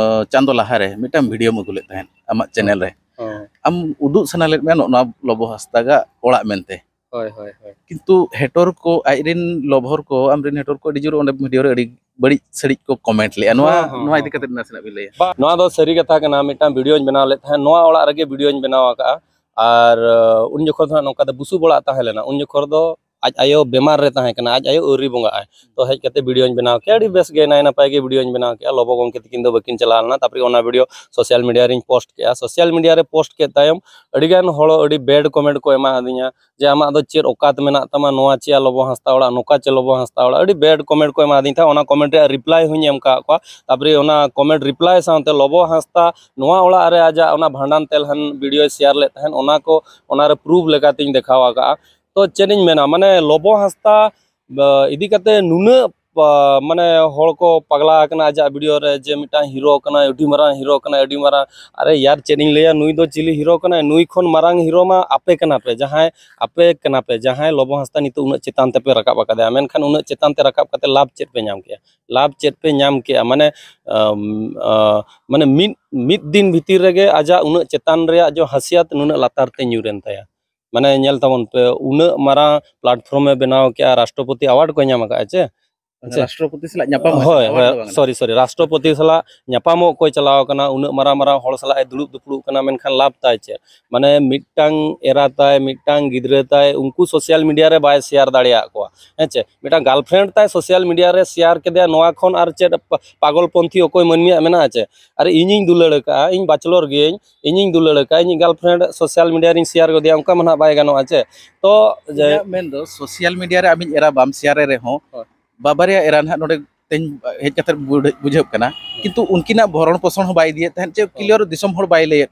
ᱪᱟᱸᱫᱚ ᱞᱟᱦᱟᱨᱮ ᱢᱤᱫᱴᱟᱝ ᱵᱷᱤᱰᱤᱭᱳᱢ ᱟᱹᱜᱩ ᱞᱮᱫ ᱛᱟᱦᱮᱸᱫ ᱟᱢᱟᱜ ᱪᱮᱱᱮᱞ ᱨᱮ᱾ ᱦᱮᱸ᱾ ᱟᱢ ᱩᱫᱩᱜ ᱥᱟᱱᱟ ᱞᱮᱫ ᱢᱮᱭᱟ ᱱᱚᱜᱼᱚ ᱱᱚᱣᱟ ᱞᱚᱵᱚ ᱦᱟᱸᱥᱫᱟᱜᱟᱜ ᱚᱲᱟᱜ ᱢᱮᱱᱛᱮ᱾ ᱦᱳᱭ, ᱦᱳᱭ, ᱦᱳᱭ᱾ ᱠᱤᱱᱛᱩ ᱦᱮᱴᱚᱨ ᱠᱚ, ᱟᱡᱨᱮᱱ ᱞᱚᱵᱷᱚᱨ ᱠᱚ, ᱟᱢᱨᱮᱱ ᱦᱮᱴᱚᱨ ᱠᱚ ᱟᱹᱰᱤ ᱡᱳᱨ ᱚᱸᱰᱮ ᱵᱷᱤᱰᱤᱭᱳ ᱨᱮ ᱟᱹᱰᱤ ᱵᱟᱹᱲᱤᱡ ᱥᱟᱹᱲᱤᱡ ᱠᱚ ᱠᱚᱢᱮᱱᱴ ᱞᱮᱜᱼᱟ᱾ ᱱᱚᱣᱟ, ᱦᱮᱸ, ᱦᱮᱸ, ᱱᱚᱣᱟ ᱦᱮᱸ, ᱤᱫᱤ ᱠᱟᱛᱮ ᱦᱮᱸ᱾ ᱱᱟᱥᱮᱱᱟᱜ ᱵᱤᱱ ᱞᱟᱹᱭᱟ? ᱵᱟ, ᱱᱚᱣᱟ ᱫᱚ ᱥᱟᱹᱨᱤ ᱠᱟᱛᱷᱟ ᱠᱟᱱᱟ᱾ ᱢᱤᱫᱴᱟᱝ ᱵᱷᱤᱰᱤᱭᱳᱧ ᱵᱮᱱᱟᱣ ᱞᱮᱫ ᱛᱟᱦᱮᱸᱫ, ᱱᱚᱣᱟ ᱚᱲᱟᱜ ᱨᱮᱜᱮ ᱵᱷᱤᱰᱤᱭᱳᱧ ᱵᱮᱱᱟᱣ ᱟᱠᱟᱫᱼᱟ᱾ ᱟᱨ, ᱟᱹ, ᱩᱱ ᱡᱚᱠᱷᱚᱱ ᱫᱚ ᱦᱟᱸᱜ ᱱᱚᱝᱠᱟ ᱫᱚ ᱵᱩᱥᱩᱵ ᱚᱲᱟᱜ ᱛᱟᱦᱮᱸ ᱞᱮᱱᱟ᱾ ᱩᱱ ᱡᱚᱠᱷᱚᱱ ᱫᱚ ᱟᱡ ᱟᱭᱳ ᱵᱮᱢᱟᱨ ᱨᱮ ᱛᱟᱦᱮᱸ ᱠᱟᱱᱟ, ᱟᱡ ᱟᱭᱳ ᱟᱹᱣᱨᱤ ᱵᱚᱸᱜᱟᱜᱼᱟᱭ᱾ ᱛᱚ ᱦᱮᱡ ᱠᱟᱛᱮ ᱵᱷᱤᱰᱤᱭᱳᱧ ᱵᱮᱱᱟᱣ ᱠᱮᱜᱼᱟ, ᱟᱹᱰᱤ ᱵᱮᱥ ᱜᱮ ᱱᱟᱭ ᱱᱟᱯᱟᱭ ᱜᱮ ᱵᱷᱤᱰᱤᱭᱳᱧ ᱵᱮᱱᱟᱣ ᱠᱮᱜᱼᱟ᱾ ᱞᱚᱵᱚ ᱜᱚᱢᱠᱮ ᱛᱤᱠᱤᱱ ᱫᱚ ᱵᱟᱹᱠᱤᱱ ᱪᱟᱞᱟᱣ ᱞᱮᱱᱟ᱾ ᱛᱟᱨᱯᱚᱨᱮ ᱚᱱᱟ ᱵᱷᱤᱰᱤᱭᱳ ᱥᱳᱥᱟᱞ ᱢᱤᱰᱤᱭᱟ ᱨᱤᱧ ᱯᱳᱥᱴ ᱠᱮᱜᱼᱟ᱾ ᱥᱳᱥᱟᱞ ᱢᱤᱰᱤᱭᱟ ᱨᱮ ᱯᱳᱥᱴ ᱠᱮᱫ ᱛᱟᱭᱚᱢ ᱟᱹᱰᱤᱜᱟᱱ ᱦᱚᱲ ᱟᱹᱰᱤ ᱵᱮᱰ ᱠᱚᱢᱮᱱᱴ ᱠᱚ ᱮᱢᱟ ᱟᱹᱫᱤᱧᱟ ᱡᱮ, "ᱟᱢᱟᱜ ᱫᱚ ᱪᱮᱫ ᱚᱠᱟᱛ ᱢᱮᱱᱟᱜ ᱛᱟᱢᱟ, ᱱᱚᱣᱟ ᱪᱮᱭᱟ ᱞᱚᱵᱚ ᱦᱟᱸᱥᱫᱟ ᱚᱲᱟᱜ, ᱱᱚᱝᱠᱟ ᱪᱮ ᱞᱚᱵᱚ ᱦᱟᱸᱥᱫᱟ ᱚᱲᱟᱜ?" ᱟᱹᱰᱤ ᱵᱮᱰ ᱠᱚᱢᱮᱱᱴ ᱠᱚ ᱮᱢᱟ ᱟᱹᱫᱤᱧ ᱛᱟᱦᱮᱸᱫ᱾ ᱚᱱᱟ ᱠᱚᱢᱮᱱᱴ ᱨᱮᱭᱟᱜ ᱨᱤᱯᱞᱟᱭ ᱦᱚᱸᱧ ᱮᱢ ᱠᱟᱜ ᱠᱚᱣᱟ᱾ ᱛᱟᱨᱯᱚᱨᱮ ᱚᱱᱟ ᱠᱚᱢᱮᱱᱴ ᱨᱤᱯᱞᱟᱭ ᱥᱟᱶᱛᱮ ᱞᱚᱵᱚ ᱦᱟᱸᱥᱫᱟ ᱱᱚᱣᱟ ᱚᱲᱟᱜ ᱨᱮ ᱟᱡᱟᱜ ᱚᱱᱟ ᱵᱷᱟᱸᱰᱟᱱ ᱛᱮᱞᱦᱟᱱ ᱵᱷᱤᱰᱤᱭᱳᱭ ᱥᱮᱭᱟᱨ ᱞᱮᱫ ᱛᱟᱦᱮᱸᱫ, ᱚᱱᱟ ᱠᱚ, ᱚᱱᱟᱨᱮ ᱯᱨᱩᱯᱷ ᱞᱮᱠᱟᱛᱤᱧ ᱫᱮᱠᱷᱟᱣ ᱟᱠᱟᱜᱼᱟ᱾ ᱛᱚ ᱪᱮᱫ ᱤᱧ ᱢᱮᱱᱟ, ᱢᱟᱱᱮ ᱞᱚᱵᱚ ᱦᱟᱸᱥᱫᱟ, ᱵᱟ, ᱤᱫᱤ ᱠᱟᱛᱮ ᱱᱩᱱᱟᱹᱜ, ᱵᱟ, ᱢᱟᱱᱮ ᱦᱚᱲ ᱠᱚ ᱯᱟᱜᱽᱞᱟ ᱟᱠᱟᱱᱟ ᱟᱡᱟᱜ ᱵᱷᱤᱰᱤᱭᱳ ᱨᱮ ᱡᱮ ᱢᱤᱫᱴᱟᱝ ᱦᱤᱨᱳ ᱠᱟᱱᱟᱭ, ᱟᱹᱰᱤ ᱢᱟᱨᱟᱝ ᱦᱤᱨᱳ ᱠᱟᱱᱟᱭ, ᱟᱹᱰᱤ ᱢᱟᱨᱟᱝ᱾ ᱟᱨᱮ ᱭᱟᱨ, ᱪᱮᱫ ᱤᱧ ᱞᱟᱹᱭᱟ, ᱱᱩᱭ ᱫᱚ ᱪᱤᱞᱤ ᱦᱤᱨᱳ ᱠᱟᱱᱟᱭ? ᱱᱩᱭ ᱠᱷᱚᱱ ᱢᱟᱨᱟᱝ ᱦᱤᱨᱳ ᱢᱟ ᱟᱯᱮ ᱠᱟᱱᱟ ᱯᱮ, ᱡᱟᱦᱟᱸᱭ, ᱟᱯᱮ ᱠᱟᱱᱟ ᱯᱮ, ᱡᱟᱦᱟᱸᱭ ᱞᱚᱵᱚ ᱦᱟᱸᱥᱫᱟ ᱱᱤᱛᱚᱜ ᱩᱱᱟᱹᱜ ᱪᱮᱛᱟᱱ ᱛᱮᱯᱮ ᱨᱟᱠᱟᱵ ᱟᱠᱟᱫᱮᱭᱟ᱾ ᱢᱮᱱᱠᱷᱟᱱ ᱩᱱᱟᱹᱜ ᱪᱮᱛᱟᱱ ᱛᱮ ᱨᱟᱠᱟᱵ ᱠᱟᱛᱮ ᱞᱟᱵᱷ ᱪᱮᱫ ᱯᱮ ᱧᱟᱢ ᱠᱮᱜᱼᱟ? ᱞᱟᱵᱷ ᱪᱮᱫ ᱯᱮ ᱧᱟᱢ ᱠᱮᱜᱼᱟ? ᱢᱟᱱᱮ, ᱟᱢ, ᱟ, ᱢᱟᱱᱮ ᱢᱤᱫ, ᱢᱤᱫ ᱫᱤᱱ ᱵᱷᱤᱛᱤᱨ ᱨᱮᱜᱮ ᱟᱡᱟᱜ ᱩᱱᱟᱹᱜ ᱪᱮᱛᱟᱱ ᱨᱮᱭᱟᱜ ᱡᱚ ᱦᱟᱹᱥᱤᱭᱟᱛ ᱱᱩᱱᱟᱹᱜ ᱞᱟᱛᱟᱨ ᱛᱮ ᱧᱩᱨᱮᱱ ᱛᱟᱭᱟ᱾ ᱢᱟᱱᱮ ᱧᱮᱞ ᱛᱟᱵᱚᱱ ᱯᱮ, ᱩᱱᱟᱹᱜ ᱢᱟᱨᱟᱝ ᱯᱞᱟᱴᱯᱷᱚᱨᱢ ᱮ ᱵᱮᱱᱟᱣ ᱠᱮᱜᱼᱟ, ᱨᱟᱥᱴᱨᱚᱯᱚᱛᱤ ᱟᱣᱟᱨᱰ ᱠᱚᱭ ᱧᱟᱢ ᱟᱠᱟᱫᱼᱟ, ᱪᱮ? ᱪᱮ? ᱨᱟᱥᱴᱨᱚᱯᱚᱛᱤ ᱥᱟᱞᱟᱜ ᱧᱟᱯᱟᱢ ᱦᱳᱭ, ᱟᱣᱟᱨᱰ ᱦᱳᱭ, ᱫᱚ ᱵᱟᱝ ᱠᱟᱱᱟ᱾ ᱥᱚᱨᱤ, ᱥᱚᱨᱤ, ᱨᱟᱥᱴᱨᱚᱯᱚᱛᱤ ᱥᱟᱞᱟᱜ ᱧᱟᱯᱟᱢᱚᱜ ᱠᱚᱭ ᱪᱟᱞᱟᱣ ᱠᱟᱱᱟ, ᱩᱱᱟᱹᱜ ᱢᱟᱨᱟᱝ ᱢᱟᱨᱟᱝ ᱦᱚᱲ ᱥᱟᱞᱟᱜ ᱮ ᱫᱩᱲᱩᱵ ᱫᱩᱯᱲᱩᱵ ᱠᱟᱱᱟ, ᱢᱮᱱᱠᱷᱟᱱ ᱞᱟᱵᱷ ᱛᱟᱭ ᱪᱮᱫ? ᱢᱟᱱᱮ ᱢᱤᱫᱴᱟᱝ ᱮᱨᱟ ᱛᱟᱭ, ᱢᱤᱫᱴᱟᱝ ᱜᱤᱫᱽᱨᱟᱹ ᱛᱟᱭ, ᱩᱱᱠᱩ ᱥᱳᱥᱟᱞ ᱢᱤᱰᱤᱭᱟ ᱨᱮ ᱵᱟᱭ ᱥᱮᱭᱟᱨ ᱫᱟᱲᱮᱭᱟᱜ ᱠᱚᱣᱟ, ᱦᱮᱸ ᱪᱮ? ᱢᱤᱫᱴᱟᱝ ᱜᱟᱨᱞᱯᱷᱨᱮᱱᱰ ᱛᱟᱭ ᱥᱳᱥᱟᱞ ᱢᱤᱰᱤᱭᱟ ᱨᱮ ᱥᱮᱭᱟᱨ ᱠᱮᱫᱮᱭᱟ, ᱱᱚᱣᱟ ᱠᱷᱚᱱ ᱟᱨ ᱪᱮᱫ ᱯᱟ-, ᱯᱟᱜᱚᱞ ᱯᱚᱱᱛᱷᱤ ᱚᱠᱚᱭ ᱢᱟᱹᱱᱢᱤᱭᱟᱜ ᱢᱮᱱᱟᱜᱼᱟ ᱪᱮ? ᱟᱨ ᱤᱧᱤᱧ ᱫᱩᱞᱟᱹᱲ ᱟᱠᱟᱫᱼᱟ, ᱤᱧ ᱵᱮᱪᱮᱞᱚᱨ ᱜᱤᱭᱟᱹᱧ, ᱤᱧᱤᱧ ᱫᱩᱞᱟᱹᱲ ᱟᱠᱟᱫᱼᱟ, ᱤᱧᱤᱡ ᱜᱟᱨᱞᱯᱷᱨᱮᱱᱰ ᱥᱳᱥᱟᱞ ᱢᱤᱰᱤᱭᱟ ᱨᱤᱧ ᱥᱮᱭᱟᱨ ᱜᱚᱫᱮᱭᱟ, ᱚᱱᱠᱟ ᱢᱟ ᱱᱟᱦᱟᱜ ᱵᱟᱭ ᱜᱟᱱᱚᱜᱼᱟ ᱪᱮ? ᱛᱚ ᱡᱮ ᱤᱧᱟᱹᱜ ᱢᱮᱱ ᱫᱚ ᱥᱳᱥᱟᱞ ᱢᱤᱰᱤᱭᱟ ᱨᱮ ᱟᱢᱤᱡ ᱮᱨᱟ ᱵᱟᱢ ᱥᱮᱭᱟᱨ ᱮ ᱨᱮᱦᱚᱸ, ᱦᱳᱭ᱾ ᱵᱟᱵᱟᱨᱭᱟ ᱮᱨᱟ ᱱᱟᱦᱟᱜ ᱱᱚᱰᱮ ᱛᱮᱧ ᱦᱮᱡ ᱠᱟᱛᱮ ᱵᱩᱡᱷᱟᱹ-, ᱵᱩᱡᱷᱟᱹᱜ ᱠᱟᱱᱟ, ᱦᱳᱭ᱾ ᱠᱤᱱᱛᱩ ᱩᱱᱠᱤᱱᱟᱜ ᱵᱷᱚᱨᱚᱱ ᱯᱳᱥᱚᱱ ᱦᱚᱸ ᱵᱟᱭ ᱤᱫᱤᱭᱮᱫ ᱛᱟᱦᱮᱸᱫ ᱪᱮ, ᱦᱳᱭ᱾ ᱠᱞᱤᱭᱟᱨ ᱫᱤᱥᱚᱢ ᱦᱚᱲ ᱵᱟᱭ ᱞᱟᱹᱭᱮᱫ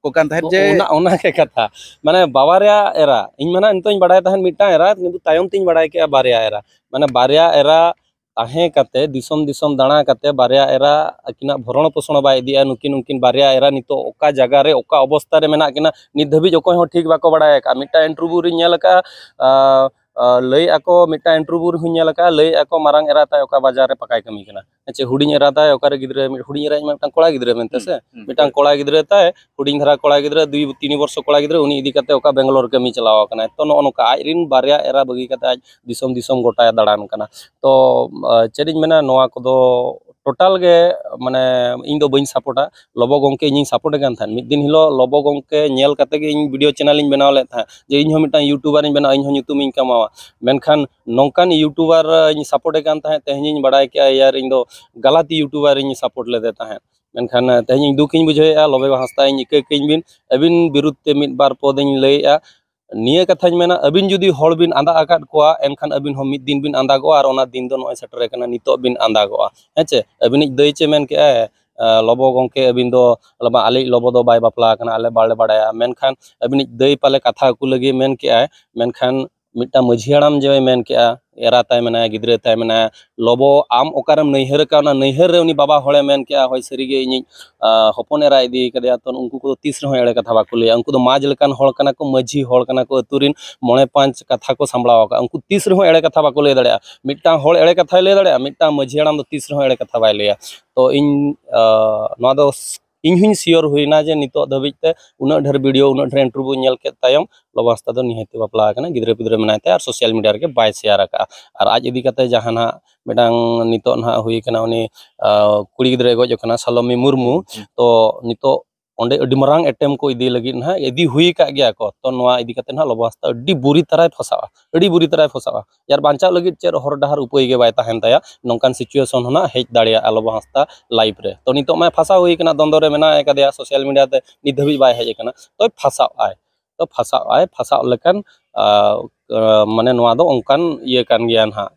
ᱠᱚ ᱠᱟᱱ ᱛᱟᱦᱮᱸᱫ ᱡᱮ ᱚᱱᱟ, ᱚᱱᱟ ᱜᱮ ᱠᱟᱛᱷᱟ᱾ ᱢᱟᱱᱮ ᱵᱟᱵᱟᱨᱭᱟ ᱮᱨᱟ, ᱤᱧ ᱢᱟ ᱱᱟᱦᱟᱜ ᱱᱤᱛᱚᱜ ᱤᱧ ᱵᱟᱲᱟᱭ ᱛᱟᱦᱮᱸᱫ ᱢᱤᱫᱴᱟᱝ ᱮᱨᱟ, ᱠᱤᱱᱛᱩ ᱛᱟᱭᱚᱢ ᱛᱤᱧ ᱵᱟᱲᱟᱭ ᱠᱮᱜᱼᱟ ᱵᱟᱨᱭᱟ ᱮᱨᱟ᱾ ᱢᱟᱱᱮ ᱵᱟᱨᱭᱟ ᱮᱨᱟ ᱛᱟᱦᱮᱸ ᱠᱟᱛᱮ, ᱫᱤᱥᱚᱢ ᱫᱤᱥᱚᱢ ᱫᱟᱬᱟ ᱠᱟᱛᱮ ᱵᱟᱨᱭᱟ ᱮᱨᱟ ᱟᱹᱠᱤᱱᱟᱜ ᱵᱷᱚᱨᱚᱱ ᱯᱳᱥᱚᱱ ᱵᱟᱭ ᱤᱫᱤᱭᱟ᱾ ᱱᱩᱠᱤᱱ, ᱩᱱᱠᱤᱱ ᱵᱟᱨᱭᱟ ᱮᱨᱟ ᱱᱤᱛᱚᱜ ᱚᱠᱟ ᱡᱟᱭᱜᱟ ᱨᱮ, ᱚᱠᱟ ᱚᱵᱚᱥᱛᱟ ᱨᱮ ᱢᱮᱱᱟᱜ ᱠᱤᱱᱟ, ᱱᱤᱛ ᱫᱷᱟᱹᱵᱤᱡ ᱚᱠᱚᱭ ᱦᱚᱸ ᱴᱷᱤᱠ ᱵᱟᱠᱚ ᱵᱟᱲᱟᱭ ᱟᱠᱟᱫᱼᱟ᱾ ᱢᱤᱫᱴᱟᱝ ᱤᱱᱴᱟᱨᱵᱷᱤᱭᱩ ᱨᱤᱧ ᱧᱮᱞ ᱟᱠᱟᱫᱼᱟ, ᱟᱸ, ᱞᱟᱹᱭ ᱟᱠᱚ, ᱢᱤᱫᱴᱟᱝ ᱤᱱᱴᱟᱨᱵᱷᱤᱭᱩ ᱨᱮᱦᱚᱸᱧ ᱧᱮᱞ ᱟᱠᱟᱫᱼᱟ, ᱞᱟᱹᱭ ᱟᱠᱚ ᱢᱟᱨᱟᱝ ᱮᱨᱟ ᱛᱟᱭ ᱚᱠᱟ ᱵᱟᱡᱟᱨ ᱨᱮ ᱯᱟᱠᱟᱭ ᱠᱟᱹᱢᱤ ᱠᱟᱱᱟ᱾ ᱦᱮᱸ ᱪᱮ, ᱦᱩᱰᱤᱧ ᱮᱨᱟ ᱛᱟᱭ ᱚᱠᱟᱨᱮ ᱜᱤᱫᱽᱨᱟᱹ, ᱦᱩᱰᱤᱧ ᱮᱨᱟ ᱤᱧ ᱢᱟ ᱢᱤᱫᱴᱟᱝ ᱠᱚᱲᱟ ᱜᱤᱫᱽᱨᱟᱹ ᱢᱮᱱᱛᱮ ᱥᱮ, ᱢᱤᱫᱴᱟᱝ ᱠᱚᱲᱟ ᱜᱤᱫᱽᱨᱟᱹ ᱛᱟᱭ, ᱦᱩᱰᱤᱧ ᱫᱷᱟᱨᱟ ᱠᱚᱲᱟ ᱜᱤᱫᱽᱨᱟᱹ, ᱫᱩᱭ ᱛᱤᱱ ᱵᱚᱨᱥᱚ ᱠᱚᱲᱟ ᱜᱤᱫᱽᱨᱟᱹ, ᱩᱱᱤ ᱤᱫᱤ ᱠᱟᱛᱮ ᱚᱠᱟ ᱵᱮᱝᱜᱟᱞᱳᱨ ᱠᱟᱹᱢᱤ ᱪᱟᱞᱟᱣ ᱟᱠᱟᱱᱟᱭ᱾ ᱛᱚ ᱱᱚᱜᱼᱚ ᱱᱚᱝᱠᱟ ᱟᱡ ᱨᱮᱱ ᱵᱟᱨᱭᱟ ᱮᱨᱟ ᱵᱟᱹᱜᱤ ᱠᱟᱛᱮ ᱟᱡ ᱫᱤᱥᱚᱢ ᱫᱤᱥᱚᱢ ᱜᱚᱴᱟᱭ ᱫᱟᱬᱟᱱ ᱠᱟᱱᱟ᱾ ᱛᱚ ᱪᱮᱫ ᱤᱧ ᱢᱮᱱᱟ, ᱱᱚᱣᱟ ᱠᱚᱫᱚ ᱴᱳᱴᱟᱞ ᱜᱮ ᱢᱟᱱᱮ ᱤᱧ ᱫᱚ ᱵᱟᱹᱧ ᱥᱟᱯᱳᱨᱴᱟ᱾ ᱞᱚᱵᱚ ᱜᱚᱢᱠᱮ ᱤᱧᱤᱧ ᱥᱟᱯᱳᱨᱴ ᱮ ᱠᱟᱱ ᱛᱟᱦᱮᱸᱫ᱾ ᱢᱤᱫ ᱫᱤᱱ ᱦᱤᱞᱳᱜ ᱞᱚᱵᱚ ᱜᱚᱢᱠᱮ ᱧᱮᱞ ᱠᱟᱛᱮ ᱜᱮ ᱤᱧ ᱵᱷᱤᱰᱤᱭᱳ ᱪᱮᱱᱮᱞ ᱤᱧ ᱵᱮᱱᱟᱣ ᱞᱮᱫ ᱛᱟᱦᱮᱸᱫ, ᱡᱮ ᱤᱧ ᱦᱚᱸ ᱢᱤᱫᱴᱟᱝ ᱤᱭᱩᱴᱩᱵᱟᱨ ᱤᱧ ᱵᱮᱱᱟᱣᱟ, ᱤᱧ ᱦᱚᱸ ᱧᱩᱛᱩᱢ ᱤᱧ ᱠᱟᱢᱟᱣᱟ᱾ ᱢᱮᱱᱠᱷᱟᱱ ᱱᱚᱝᱠᱟᱱ ᱤᱭᱩᱴᱩᱵᱟᱨ ᱤᱧ ᱥᱟᱯᱳᱨᱴ ᱮ ᱠᱟᱱ ᱛᱟᱦᱮᱸᱫ, ᱛᱮᱦᱮᱧ ᱤᱧ ᱵᱟᱲᱟᱭ ᱠᱮᱜᱼᱟ, ᱭᱟᱨ, ᱤᱧ ᱫᱚ ᱜᱟᱞᱟᱛ ᱤᱭᱩᱴᱩᱵᱟᱨ ᱤᱧ ᱥᱟᱯᱳᱨᱴ ᱞᱮᱫᱮ ᱛᱟᱦᱮᱸᱫ᱾ ᱢᱮᱱᱠᱷᱟᱱ ᱛᱮᱦᱮᱧ ᱤᱧ ᱫᱩᱠ ᱤᱧ ᱵᱩᱡᱷᱟᱹᱣᱮᱫᱼᱟ, ᱞᱚᱵᱚ ᱦᱟᱸᱥᱫᱟ, ᱤᱧ ᱤᱠᱟᱹ ᱠᱟᱹᱧ ᱵᱤᱱ, ᱟᱹᱵᱤᱱ ᱵᱤᱨᱩᱫᱷ ᱛᱮ ᱢᱤᱫ ᱵᱟᱨ ᱯᱚᱫ ᱤᱧ ᱞᱟᱹᱭᱮᱫᱼᱟ᱾ ᱱᱤᱭᱟᱹ ᱠᱟᱛᱷᱟᱧ ᱢᱮᱱᱟ, ᱟᱹᱵᱤᱱ ᱡᱩᱫᱤ ᱦᱚᱲ ᱵᱤᱱ ᱟᱸᱫᱟ ᱟᱠᱟᱫ ᱠᱚᱣᱟ, ᱮᱱᱠᱷᱟᱱ ᱟᱹᱵᱤᱱ ᱦᱚᱸ ᱢᱤᱫ ᱫᱤᱱ ᱵᱤᱱ ᱟᱸᱫᱟᱜᱚᱜᱼᱟ, ᱟᱨ ᱚᱱᱟ ᱫᱤᱱ ᱫᱚ ᱱᱚᱜᱼᱚᱭ ᱥᱮᱴᱮᱨ ᱟᱠᱟᱱᱟ, ᱱᱤᱛᱚᱜ ᱵᱤᱱ ᱟᱸᱫᱟᱜᱚᱜᱼᱟ᱾ ᱦᱮᱸ ᱪᱮ? ᱟᱹᱵᱤᱱᱤᱡ ᱫᱟᱹᱭ ᱪᱮ ᱢᱮᱱ ᱠᱮᱜᱼᱟᱭ, ᱞᱚᱵᱚ ᱜᱚᱢᱠᱮ, ᱟᱹᱵᱤᱱ ᱫᱚ, ᱟᱞᱮᱭᱤᱡ ᱞᱚᱵᱚ ᱫᱚ ᱵᱟᱭ ᱵᱟᱯᱞᱟ ᱟᱠᱟᱱᱟ, ᱟᱞᱮ ᱵᱟᱞᱮ ᱵᱟᱲᱟᱭᱟ, ᱢᱮᱱᱠᱷᱟᱱ ᱟᱹᱵᱤᱱᱤᱡ ᱫᱟᱹᱭ ᱯᱟᱞᱮ ᱠᱟᱛᱷᱟ ᱟᱹᱠᱩ ᱞᱟᱹᱜᱤᱫ ᱢᱮᱱ ᱠᱮᱜᱼᱟᱭ, ᱢᱮᱱᱠᱷᱟᱱ ᱢᱤᱫᱴᱟᱝ ᱢᱟᱹᱡᱷᱤ ᱦᱟᱲᱟᱢ ᱡᱮᱭ ᱢᱮᱱ ᱠᱮᱜᱼᱟ, ᱮᱨᱟ ᱛᱟᱭ ᱢᱮᱱᱟᱭᱟ, ᱜᱤᱫᱽᱨᱟᱹ ᱛᱟᱭ ᱢᱮᱱᱟᱭᱟ, ᱞᱚᱵᱚ, ᱟᱢ ᱚᱠᱟᱨᱮᱢ ᱱᱟᱹᱭᱦᱟᱹᱨ ᱟᱠᱟᱫ, ᱚᱱᱟ ᱱᱟᱹᱭᱦᱟᱹᱨ ᱨᱮ ᱩᱱᱤ ᱵᱟᱵᱟ ᱦᱚᱲᱮ ᱢᱮᱱ ᱠᱮᱜᱼᱟ, ᱦᱳᱭ, ᱥᱟᱹᱨᱤᱜᱮ ᱤᱧᱤᱡ ᱦᱚᱯᱚᱱ ᱮᱨᱟ ᱤᱫᱤ ᱠᱟᱫᱮᱭᱟ᱾ ᱛᱚ ᱩᱱᱠᱩ ᱠᱚᱫᱚ ᱛᱤᱥ ᱨᱮᱦᱚᱸ ᱮᱲᱮ ᱠᱟᱛᱷᱟ ᱵᱟᱠᱚ ᱞᱟᱹᱭᱟ᱾ ᱩᱱᱠᱩ ᱫᱚ ᱢᱟᱡᱽ ᱞᱮᱠᱟᱱ ᱦᱚᱲ ᱠᱟᱱᱟ ᱠᱚ, ᱢᱟᱹᱡᱷᱤ ᱦᱚᱲ ᱠᱟᱱᱟ ᱠᱚ, ᱟᱹᱛᱩ ᱨᱮᱱ ᱢᱚᱬᱮ ᱯᱟᱸᱪ ᱠᱟᱛᱷᱟ ᱠᱚ ᱥᱟᱢᱵᱲᱟᱣ ᱟᱠᱟᱫᱼᱟ᱾ ᱩᱱᱠᱩ ᱛᱤᱥ ᱨᱮᱦᱚᱸ ᱮᱲᱮ ᱠᱟᱛᱷᱟ ᱵᱟᱠᱚ ᱞᱟᱹᱭ ᱫᱟᱲᱮᱭᱟᱜᱼᱟ᱾ ᱢᱤᱫᱴᱟᱝ ᱦᱚᱲ ᱮᱲᱮ ᱠᱟᱛᱷᱟᱭ ᱞᱟᱹᱭ ᱫᱟᱲᱮᱭᱟᱜᱼᱟ, ᱢᱤᱫᱴᱟᱝ ᱢᱟᱹᱡᱷᱤ ᱦᱟᱲᱟᱢ ᱫᱚ ᱛᱤᱥ ᱨᱮᱦᱚᱸ ᱮᱲᱮ ᱠᱟᱛᱷᱟ ᱵᱟᱭ ᱞᱟᱹᱭᱟ᱾ ᱛᱚ ᱤᱧ ᱱᱚᱣᱟ ᱫᱚ ᱤᱧ ᱦᱚᱸᱧ ᱥᱤᱭᱳᱨ ᱦᱩᱭᱱᱟ ᱡᱮ ᱱᱤᱛᱚᱜ ᱫᱷᱟᱹᱵᱤᱡ ᱛᱮ ᱩᱱᱟᱹᱜ ᱰᱷᱮᱨ ᱵᱷᱤᱰᱤᱭᱳ, ᱩᱱᱟᱹᱜ ᱰᱷᱮᱨ ᱤᱱᱴᱟᱨᱵᱷᱤᱭᱩ ᱧᱮᱞ ᱠᱮᱫ ᱛᱟᱭᱚᱢ ᱞᱚᱵᱚ ᱦᱟᱸᱥᱫᱟ ᱫᱚ ᱱᱤᱦᱟᱹᱛᱤ ᱵᱟᱯᱞᱟ ᱟᱠᱟᱱᱟ, ᱜᱤᱫᱽᱨᱟᱹ ᱯᱤᱫᱽᱨᱟᱹ ᱢᱮᱱᱟᱭ ᱛᱟᱭᱟ, ᱟᱨ ᱥᱳᱥᱟᱞ ᱢᱤᱰᱤᱭᱟ ᱨᱮᱜᱮ ᱵᱟᱭ ᱥᱮᱭᱟᱨ ᱟᱠᱟᱫᱼᱟ᱾ ᱟᱨ ᱟᱡ ᱤᱫᱤ ᱠᱟᱛᱮ ᱡᱟᱦᱟᱱᱟᱜ ᱢᱤᱫᱴᱟᱝ ᱱᱤᱛᱚᱜ ᱱᱟᱦᱟᱜ ᱦᱩᱭ ᱠᱟᱱᱟ, ᱩᱱᱤ ᱠᱩᱲᱤ ᱜᱤᱫᱽᱨᱟᱹᱭ ᱜᱚᱡ ᱟᱠᱟᱱᱟ, ᱥᱟᱞᱚᱢᱤ ᱢᱩᱨᱢᱩ᱾ ᱛᱚ ᱱᱤᱛᱚᱜ ᱚᱸᱰᱮ ᱟᱹᱰᱤ ᱢᱟᱨᱟᱝ ᱮᱴᱮᱢ ᱠᱚ ᱤᱫᱤ ᱞᱟᱹᱜᱤᱫ ᱱᱟᱦᱟᱜ ᱤᱫᱤ ᱦᱩᱭ ᱟᱠᱟᱫ ᱜᱮᱭᱟ ᱠᱚ᱾ ᱛᱚ ᱱᱚᱣᱟ ᱤᱫᱤ ᱠᱟᱛᱮ ᱱᱟᱦᱟᱜ ᱞᱚᱵᱚ ᱦᱟᱸᱥᱫᱟ ᱟᱹᱰᱤ ᱵᱩᱨᱤ ᱛᱟᱨᱟᱭ ᱯᱷᱟᱥᱟᱜᱼᱟ, ᱟᱹᱰᱤ ᱵᱩᱨᱤ ᱛᱟᱨᱟᱭ ᱯᱷᱟᱥᱟᱜᱼᱟ᱾ ᱟᱨ ᱵᱟᱧᱪᱟᱣ ᱞᱟᱹᱜᱤᱫ ᱪᱮᱫ ᱦᱚᱨ ᱰᱟᱦᱟᱨ ᱩᱯᱟᱹᱭ ᱜᱮ ᱵᱟᱭ ᱛᱟᱦᱮᱱ ᱛᱟᱭᱟ᱾ ᱱᱚᱝᱠᱟᱱ ᱥᱤᱪᱩᱭᱮᱥᱚᱱ ᱦᱚᱸ ᱱᱟᱦᱟᱜ ᱦᱮᱡ ᱫᱟᱲᱮᱭᱟᱜᱼᱟ ᱞᱚᱵᱚ ᱦᱟᱸᱥᱫᱟ ᱞᱟᱭᱤᱯᱷ ᱨᱮ᱾ ᱛᱚ ᱱᱤᱛᱚᱜ ᱢᱟᱭ ᱯᱷᱟᱥᱟᱣ ᱦᱩᱭ ᱟᱠᱟᱱᱟ, ᱫᱚᱱᱫᱚ ᱨᱮ ᱢᱮᱱᱟᱜ ᱟᱠᱟᱫᱮᱭᱟ, ᱥᱳᱥᱟᱞ ᱢᱤᱰᱤᱭᱟ ᱛᱮ ᱱᱤᱛ ᱫᱷᱟᱹᱵᱤᱡ ᱵᱟᱭ ᱦᱮᱡ ᱟᱠᱟᱱᱟ᱾ ᱛᱚᱭ ᱯᱷᱟᱥᱟᱣ ᱟᱭ, ᱛᱚ ᱯᱷᱟᱥᱟᱣ ᱟᱭ, ᱯᱷᱟᱥᱟᱣ ᱞᱮᱠᱟᱱ ᱢᱟᱱᱮ ᱱᱚᱣᱟ ᱫᱚ ᱚᱱᱠᱟᱱ ᱤᱭᱟᱹ ᱠᱟᱱ ᱜᱮᱭᱟ ᱱᱟᱦᱟᱜ᱾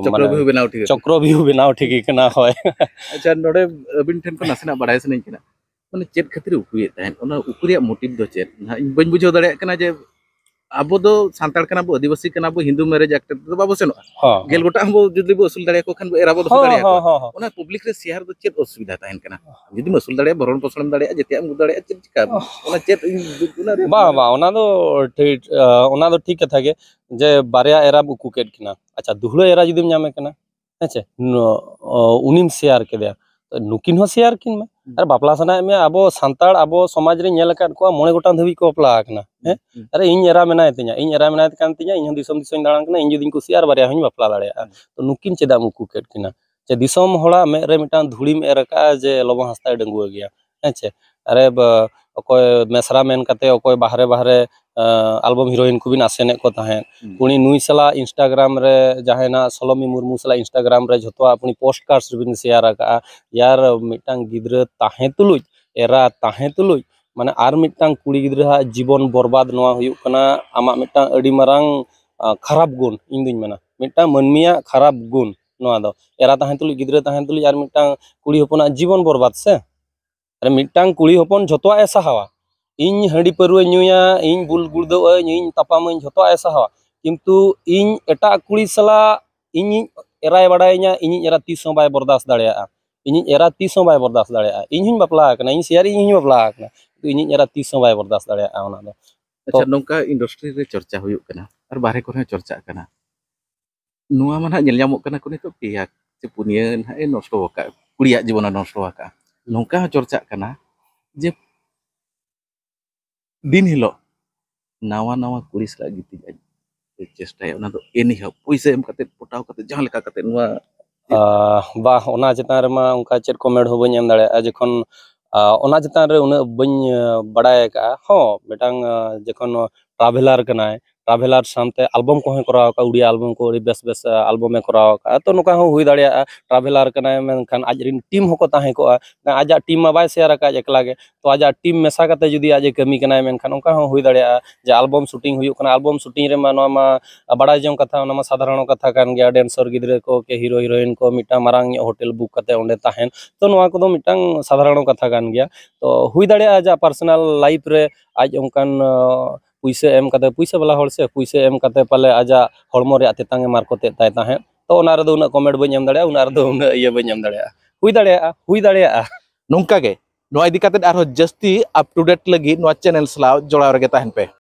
ᱪᱚᱠᱨᱚᱵᱤᱦᱩ ᱵᱮᱱᱟᱣ ᱴᱷᱤᱠ ᱟᱠᱟᱱᱟ᱾ ᱪᱚᱠᱨᱚᱵᱤᱦᱩ ᱵᱮᱱᱟᱣ ᱴᱷᱤᱠ ᱟᱠᱟᱱᱟ, ᱦᱳᱭ᱾ ᱟᱪᱪᱷᱟ, ᱱᱚᱰᱮ ᱟᱹᱵᱤᱱ ᱴᱷᱮᱱ ᱠᱷᱚᱱ ᱱᱟᱥᱮᱱᱟᱜ ᱵᱟᱲᱟᱭ ᱥᱟᱱᱟᱧ ᱠᱟᱱᱟ, ᱢᱟᱱᱮ ᱪᱮᱫ ᱠᱷᱟᱹᱛᱤᱨ ᱩᱠᱩᱭᱮᱫ ᱛᱟᱦᱮᱸᱫ, ᱚᱱᱟ ᱩᱠᱩ ᱨᱮᱭᱟᱜ ᱢᱳᱴᱤᱵᱷ ᱫᱚ ᱪᱮᱫ? ᱱᱟᱦᱟᱜ ᱤᱧ ᱵᱟᱹᱧ ᱵᱩᱡᱷᱟᱹᱣ ᱫᱟᱲᱮᱭᱟᱜ ᱠᱟᱱᱟ ᱡᱮ ᱟᱵᱚ ᱫᱚ ᱥᱟᱱᱛᱟᱲ ᱠᱟᱱᱟ ᱵᱚ, ᱟᱹᱫᱤᱵᱟᱹᱥᱤ ᱠᱟᱱᱟ ᱵᱚ, ᱦᱤᱱᱫᱩ marriage act ᱨᱮᱫᱚ ᱵᱟᱵᱚ ᱥᱮᱱᱚᱜᱼᱟ᱾ ᱦᱚᱸ, ᱜᱮᱞ ᱦᱚᱸ᱾ ᱜᱚᱴᱟᱝ ᱵᱚ ᱡᱩᱫᱤ ᱵᱚ ᱟᱹᱥᱩᱞ ᱫᱟᱲᱮᱭᱟᱠᱚ ᱠᱷᱟᱱ ᱵᱚ ᱮᱨᱟ ᱵᱚ ᱫᱚᱦᱚ ᱦᱚᱸ, ᱫᱟᱲᱮᱭᱟᱠᱚᱣᱟ᱾ ᱦᱚᱸ, ᱦᱚᱸ, ᱦᱚᱸ᱾ ᱚᱱᱟ public ᱨᱮ share ᱫᱚ ᱪᱮᱫ ᱚᱥᱩᱵᱤᱫᱷᱟ ᱛᱟᱦᱮᱱ ᱠᱟᱱᱟ? ᱡᱩᱫᱤᱢ ᱟᱹᱥᱩᱞ ᱫᱟᱲᱮᱭᱟᱜᱼᱟ, ᱵᱷᱚᱨᱚᱱ ᱯᱳᱥᱚᱱᱮᱢ ᱫᱟᱲᱮᱭᱟᱜᱼᱟ, ᱡᱮᱛᱮᱭᱟᱜ ᱮᱢ ᱫᱟᱲᱮᱭᱟᱜᱼᱟ, ᱪᱮᱫ ᱪᱤᱠᱟ? ᱚᱱᱟ ᱪᱮᱫ ᱤᱧ ᱚᱱᱟ ᱨᱮ ᱵᱟᱝ, ᱵᱟᱝ, ᱚᱱᱟ ᱫᱚ ᱴᱷᱤᱠ, ᱟᱸ, ᱚᱱᱟ ᱫᱚ ᱴᱷᱤᱠ ᱠᱟᱛᱷᱟ ᱜᱮ ᱡᱮ ᱵᱟᱨᱭᱟ ᱮᱨᱟᱢ ᱩᱠᱩ ᱠᱮᱫ ᱠᱤᱱᱟ᱾ ᱟᱪᱪᱷᱟ, ᱫᱩᱦᱲᱟᱹ ᱮᱨᱟ ᱡᱩᱫᱤᱢ ᱧᱟᱢᱮ ᱠᱟᱱᱟ, ᱦᱮᱸ ᱪᱮ, ᱱᱚ-, ᱚ, ᱩᱱᱤᱢ share ᱠᱮᱫᱮᱭᱟ, ᱱᱩᱠᱤᱱ ᱦᱚᱸ share ᱠᱤᱱ ᱢᱮ᱾ ᱦᱩᱸ᱾ ᱟᱨ ᱵᱟᱯᱞᱟ ᱥᱟᱱᱟᱭᱮᱫ ᱢᱮᱭᱟ, ᱟᱵᱚ ᱥᱟᱱᱛᱟᱲ, ᱟᱵᱚ ᱥᱚᱢᱟᱡᱽ ᱨᱮᱧ ᱧᱮᱞ ᱟᱠᱟᱫ ᱠᱚᱣᱟ ᱢᱚᱬᱮ ᱜᱚᱴᱟᱝ ᱫᱷᱟᱹᱵᱤᱡ ᱠᱚ ᱵᱟᱯᱞᱟ ᱟᱠᱟᱱᱟ, ᱦᱮᱸ? ᱦᱩᱸ᱾ ᱟᱨᱮ, ᱤᱧ ᱮᱨᱟ ᱢᱮᱱᱟᱭ ᱛᱤᱧᱟ, ᱤᱧ ᱮᱨᱟ ᱢᱮᱱᱟᱭ ᱠᱟᱱ ᱛᱤᱧᱟ, ᱤᱧ ᱦᱚᱸ ᱫᱤᱥᱚᱢ ᱫᱤᱥᱚᱢᱤᱧ ᱫᱟᱬᱟᱱ ᱠᱟᱱᱟ, ᱤᱧ ᱡᱩᱫᱤᱧ ᱠᱩᱥᱤᱭᱟᱜᱼᱟ, ᱟᱨ ᱵᱟᱨᱭᱟ ᱦᱚᱸᱧ ᱵᱟᱯᱞᱟ ᱫᱟᱲᱮᱭᱟᱜᱼᱟ᱾ ᱦᱩᱸ᱾ ᱛᱚ ᱱᱩᱠᱤᱱ ᱪᱮᱫᱟᱜ ᱮᱢ ᱩᱠᱩ ᱠᱮᱫ ᱠᱤᱱᱟ? ᱪᱮ ᱫᱤᱥᱚᱢ ᱦᱚᱲᱟᱜ ᱢᱮᱫ ᱨᱮ ᱢᱤᱫᱴᱟᱝ ᱫᱷᱩᱲᱤᱢ ᱮᱨ ᱟᱠᱟᱫᱼᱟ ᱡᱮ ᱞᱚᱵᱚ ᱦᱟᱸᱥᱫᱟᱭ ᱰᱟᱺᱜᱩᱣᱟᱹ ᱜᱮᱭᱟ, ᱦᱮᱸ ᱪᱮ? ᱟᱨᱮ ᱵᱟ-, ᱚᱠᱚᱭ ᱢᱮᱥᱨᱟ ᱢᱮᱱ ᱠᱟᱛᱮ ᱚᱠᱚᱭ ᱵᱟᱦᱨᱮ ᱵᱟᱦᱨᱮ, ᱟᱸ, album heroine ᱠᱚᱵᱤᱱ ᱟᱥᱮᱱᱮᱫ ᱠᱚ ᱛᱟᱦᱮᱸᱫ, ᱦᱩᱸ᱾ ᱩᱱᱤ ᱱᱩᱭ ᱥᱟᱞᱟᱜ Instagram ᱨᱮ ᱡᱟᱦᱟᱸᱭ ᱱᱟᱜ ᱥᱚᱞᱚᱢᱤ ᱢᱩᱨᱢᱩ ᱥᱟᱞᱟᱜ Instagram ᱨᱮ ᱡᱷᱚᱛᱚᱣᱟᱜ ᱟᱹᱯᱱᱤ postcards ᱵᱤᱱ share ᱟᱠᱟᱫᱼᱟ᱾ ᱭᱟᱨ, ᱢᱤᱫᱴᱟᱝ ᱜᱤᱫᱽᱨᱟᱹ ᱛᱟᱦᱮᱸ ᱛᱩᱞᱩᱡ, ᱮᱨᱟ ᱛᱟᱦᱮᱸ ᱛᱩᱞᱩᱡ, ᱢᱟᱱᱮ ᱟᱨ ᱢᱤᱫᱴᱟᱝ ᱠᱩᱲᱤ ᱜᱤᱫᱽᱨᱟᱹᱣᱟᱜ ᱡᱤᱵᱚᱱ ᱵᱚᱨᱵᱟᱫ, ᱱᱚᱣᱟ ᱦᱩᱭᱩᱜ ᱠᱟᱱᱟ ᱟᱢᱟᱜ ᱢᱤᱫᱴᱟᱝ ᱟᱹᱰᱤ ᱢᱟᱨᱟᱝ, ᱟᱸ, ᱠᱷᱟᱨᱟᱯ ᱜᱩᱱ, ᱤᱧ ᱫᱩᱧ ᱢᱮᱱᱟ ᱢᱤᱫᱴᱟᱝ ᱢᱟᱹᱱᱢᱤᱭᱟᱜ ᱠᱷᱟᱨᱟᱯ ᱜᱩᱱ ᱱᱚᱣᱟ ᱫᱚ᱾ ᱮᱨᱟ ᱛᱟᱦᱮᱸ ᱛᱩᱞᱩᱡ, ᱜᱤᱫᱽᱨᱟᱹ ᱛᱟᱦᱮᱸ ᱛᱩᱞᱩᱡ ᱟᱨ ᱢᱤᱫᱴᱟᱝ ᱠᱩᱲᱤ ᱦᱚᱯᱚᱱᱟᱜ ᱡᱤᱵᱚᱱ ᱵᱚᱨᱵᱟᱫ ᱥᱮ? ᱟᱨ ᱢᱤᱫᱴᱟᱝ ᱠᱩᱲᱤ ᱦᱚᱯᱚᱱ ᱡᱷᱚᱛᱚᱣᱟᱜ ᱮ ᱥᱟᱦᱟᱣᱟ, ᱤᱧ ᱦᱟᱺᱰᱤ ᱯᱟᱹᱨᱣᱟᱹᱧ ᱧᱩᱭᱟ, ᱤᱧ ᱵᱩᱞ ᱜᱩᱲᱫᱟᱹᱣ ᱟᱹᱧ, ᱤᱧ ᱛᱟᱯᱟᱢᱟᱹᱧ, ᱡᱷᱚᱛᱚᱣᱟᱜ ᱮ ᱥᱟᱦᱟᱣᱟ, ᱠᱤᱱᱛᱩ ᱤᱧ ᱮᱴᱟᱜ ᱠᱩᱲᱤ ᱥᱟᱞᱟᱜ ᱤᱧᱤᱡ ᱮᱨᱟᱭ ᱵᱟᱲᱟᱭᱤᱧᱟ, ᱤᱧᱤᱡ ᱮᱨᱟ ᱛᱤᱥ ᱦᱚᱸ ᱵᱟᱭ ᱵᱚᱨᱫᱟᱥ ᱫᱟᱲᱮᱭᱟᱜᱼᱟ᱾ ᱤᱧᱤᱡ ᱮᱨᱟ ᱛᱤᱥ ᱦᱚᱸ ᱵᱟᱭ ᱵᱚᱨᱫᱟᱥ ᱫᱟᱲᱮᱭᱟᱜᱼᱟ᱾ ᱤᱧ ᱦᱚᱸᱧ ᱵᱟᱯᱞᱟ ᱟᱠᱟᱱᱟ, ᱤᱧ share ᱤᱧ ᱦᱚᱸᱧ ᱵᱟᱯᱞᱟ ᱟᱠᱟᱱᱟ, ᱠᱤᱱᱛᱩ ᱤᱧᱤᱡ ᱮᱨᱟ ᱛᱤᱥ ᱦᱚᱸ ᱵᱟᱭ ᱵᱚᱨᱫᱟᱥ ᱫᱟᱲᱮᱭᱟᱜᱼᱟ ᱚᱱᱟ ᱫᱚ᱾ ᱟᱪᱪᱷᱟ, ᱛᱚ ᱱᱚᱝᱠᱟ industry ᱨᱮ ᱪᱚᱨᱪᱟ ᱦᱩᱭᱩᱜ ᱠᱟᱱᱟ ᱟᱨ ᱵᱟᱦᱨᱮ ᱠᱚᱨᱮ ᱦᱚᱸ ᱪᱚᱨᱪᱟᱜ ᱠᱟᱱᱟ᱾ ᱱᱚᱣᱟ ᱢᱟ ᱱᱟᱦᱟᱜ ᱧᱮᱞ ᱧᱟᱢᱚᱜ ᱠᱟᱱᱟ, ᱠᱚ ᱱᱤᱛᱚᱜ ᱯᱮᱭᱟ ᱥᱮ ᱯᱩᱱᱭᱟᱹ ᱱᱟᱦᱟᱜ ᱮ ᱱᱚᱥᱴᱚ ᱟᱠᱟᱫ, ᱠᱩᱲᱤᱭᱟᱜ ᱡᱤᱵᱚᱱᱮ ᱱᱚᱥᱴᱚ ᱟᱠᱟᱫᱼᱟ᱾ ᱱᱚᱝᱠᱟ ᱦᱚᱸ ᱪᱚᱨᱪᱟᱜ ᱠᱟᱱᱟ ᱡᱮ ᱫᱤᱱ ᱦᱤᱞᱳᱜ ᱱᱟᱣᱟ ᱱᱟᱣᱟ ᱠᱩᱲᱤ ᱥᱟᱞᱟᱜ ᱜᱤᱛᱤᱡ ᱟᱡ ᱮ ᱪᱮᱥᱴᱟᱭᱟ, ᱚᱱᱟ ᱫᱚ anyhow ᱯᱩᱭᱥᱟᱹ ᱮᱢ ᱠᱟᱛᱮ, ᱯᱚᱴᱟᱣ ᱠᱟᱛᱮ, ᱡᱟᱦᱟᱸ ᱞᱮᱠᱟ ᱠᱟᱛᱮ ᱱᱚᱣᱟ ᱪᱮᱫ? ᱟᱦ, ᱵᱟᱦ, ᱚᱱᱟ ᱪᱮᱛᱟᱱ ᱨᱮᱢᱟ ᱚᱱᱠᱟ ᱪᱮᱫ comment ᱦᱚᱸ ᱵᱟᱹᱧ ᱮᱢ ᱫᱟᱲᱮᱭᱟᱜᱼᱟ, ᱡᱚᱠᱷᱚᱱ, ᱟᱦ, ᱚᱱᱟ ᱪᱮᱛᱟᱱ ᱨᱮ ᱩᱱᱟᱹᱜ ᱵᱟᱹᱧ, ᱟᱦ, ᱵᱟᱲᱟᱭ ᱟᱠᱟᱫᱼᱟ᱾ ᱦᱚᱸ, ᱢᱤᱫᱴᱟᱝ, ᱟᱦ, ᱡᱚᱠᱷᱚᱱ traveller ᱠᱟᱱᱟᱭ, traveller ᱥᱟᱶᱛᱮ album ᱠᱚᱦᱚᱸᱭ ᱠᱚᱨᱟᱣ ᱟᱠᱟᱫᱼᱟ, ᱩᱲᱤᱭᱟ album ᱠᱚ, ᱟᱹᱰᱤ ᱵᱮᱥ ᱵᱮᱥ, ᱟᱦ, album ᱮ ᱠᱚᱨᱟᱣ ᱟᱠᱟᱫᱼᱟ᱾ ᱛᱚ, ᱱᱚᱝᱠᱟ ᱦᱚᱸ ᱦᱩᱭ ᱫᱟᱲᱮᱭᱟᱜᱼᱟ, traveller ᱠᱟᱱᱟᱭ, ᱢᱮᱱᱠᱷᱟᱱ ᱟᱡ ᱨᱮᱱ team ᱦᱚᱸᱠᱚ ᱛᱟᱦᱮᱸ ᱠᱚᱜᱼᱟ, ᱟᱡᱟᱜ team ᱢᱟ ᱵᱟᱭ share ᱟᱠᱟᱫ ᱮᱠᱞᱟ ᱜᱮ, ᱛᱚ, ᱟᱡᱟᱜ team ᱢᱮᱥᱟ ᱠᱟᱛᱮ ᱡᱩᱫᱤ ᱟᱡ ᱮ ᱠᱟᱹᱢᱤ ᱠᱟᱱᱟᱭ, ᱢᱮᱱᱠᱷᱟᱱ ᱚᱱᱠᱟ ᱦᱚᱸ ᱦᱩᱭ ᱫᱟᱲᱮᱭᱟᱜᱼᱟ ᱡᱮ album shooting ᱦᱩᱭᱩᱜ ᱠᱟᱱᱟ, album shooting ᱨᱮᱢᱟ ᱱᱚᱣᱟ ᱢᱟ ᱵᱟᱲᱟᱭ ᱡᱚᱝ ᱠᱟᱛᱷᱟ, ᱚᱱᱟ ᱢᱟ ᱥᱟᱫᱷᱟᱨᱚᱱ ᱠᱟᱛᱷᱟ ᱠᱟᱱ ᱜᱮᱭᱟ, dancer ᱜᱤᱫᱽᱨᱟᱹ ᱠᱚ ᱠᱮ hero heroine ᱠᱚ ᱢᱤᱫᱴᱟᱝ ᱢᱟᱨᱟᱝ ᱧᱚᱜ hotel book ᱠᱟᱛᱮ ᱚᱸᱰᱮ ᱛᱟᱦᱮᱱ, ᱛᱚ, ᱱᱚᱣᱟ ᱠᱚᱫᱚ ᱢᱤᱫᱴᱟᱝ ᱥᱟᱫᱷᱟᱨᱚᱱ ᱠᱟᱛᱷᱟ ᱠᱟᱱ ᱜᱮᱭᱟ᱾ ᱛᱚ, ᱦᱩᱭ ᱫᱟᱲᱮᱭᱟᱜᱼᱟ ᱟᱡᱟᱜ personal life ᱨᱮ ᱟᱡ ᱚᱱᱠᱟᱱ, ᱟᱸ, ᱯᱩᱭᱥᱟᱹ ᱮᱢ ᱠᱟᱛᱮ, ᱯᱩᱭᱥᱟᱹ ᱵᱟᱞᱟ ᱦᱚᱲ ᱥᱮ, ᱯᱩᱭᱥᱟᱹ ᱮᱢ ᱠᱟᱛᱮ ᱯᱟᱞᱮ ᱟᱡᱟᱜ ᱦᱚᱲᱢᱚ ᱨᱮᱭᱟᱜ ᱛᱮᱛᱟᱝ ᱮ ᱢᱟᱨᱠᱚᱛᱮᱫ ᱛᱟᱭ ᱛᱟᱦᱮᱸᱫ᱾ ᱛᱚ ᱚᱱᱟ ᱨᱮᱫᱚ ᱩᱱᱟᱹᱜ ᱠᱚᱢᱮᱱᱴ ᱵᱟᱹᱧ ᱮᱢ ᱫᱟᱲᱮᱭᱟᱜᱼᱟ, ᱚᱱᱟ ᱨᱮᱫᱚ ᱩᱱᱟᱹᱜ ᱤᱭᱟᱹ ᱵᱟᱹᱧ ᱮᱢ ᱫᱟᱲᱮᱭᱟᱜᱼᱟ᱾ ᱦᱩᱭ ᱫᱟᱲᱮᱭᱟᱜᱼᱟ, ᱦᱩᱭ ᱫᱟᱲᱮᱭᱟᱜᱼᱟ᱾ ᱱᱚᱝᱠᱟ ᱜᱮ ᱱᱚᱣᱟ ᱤᱫᱤ ᱠᱟᱛᱮ ᱟᱨᱦᱚᱸ ᱡᱟᱹᱥᱛᱤ ᱟᱯ ᱴᱩ ᱰᱮᱴ ᱞᱟᱹᱜᱤᱫ ᱱᱚᱣᱟ ᱪᱮᱱᱮᱞ ᱥᱟᱞᱟᱜ ᱡᱚᱲᱟᱣ ᱨᱮᱜᱮ ᱛᱟᱦᱮᱱ ᱯᱮ᱾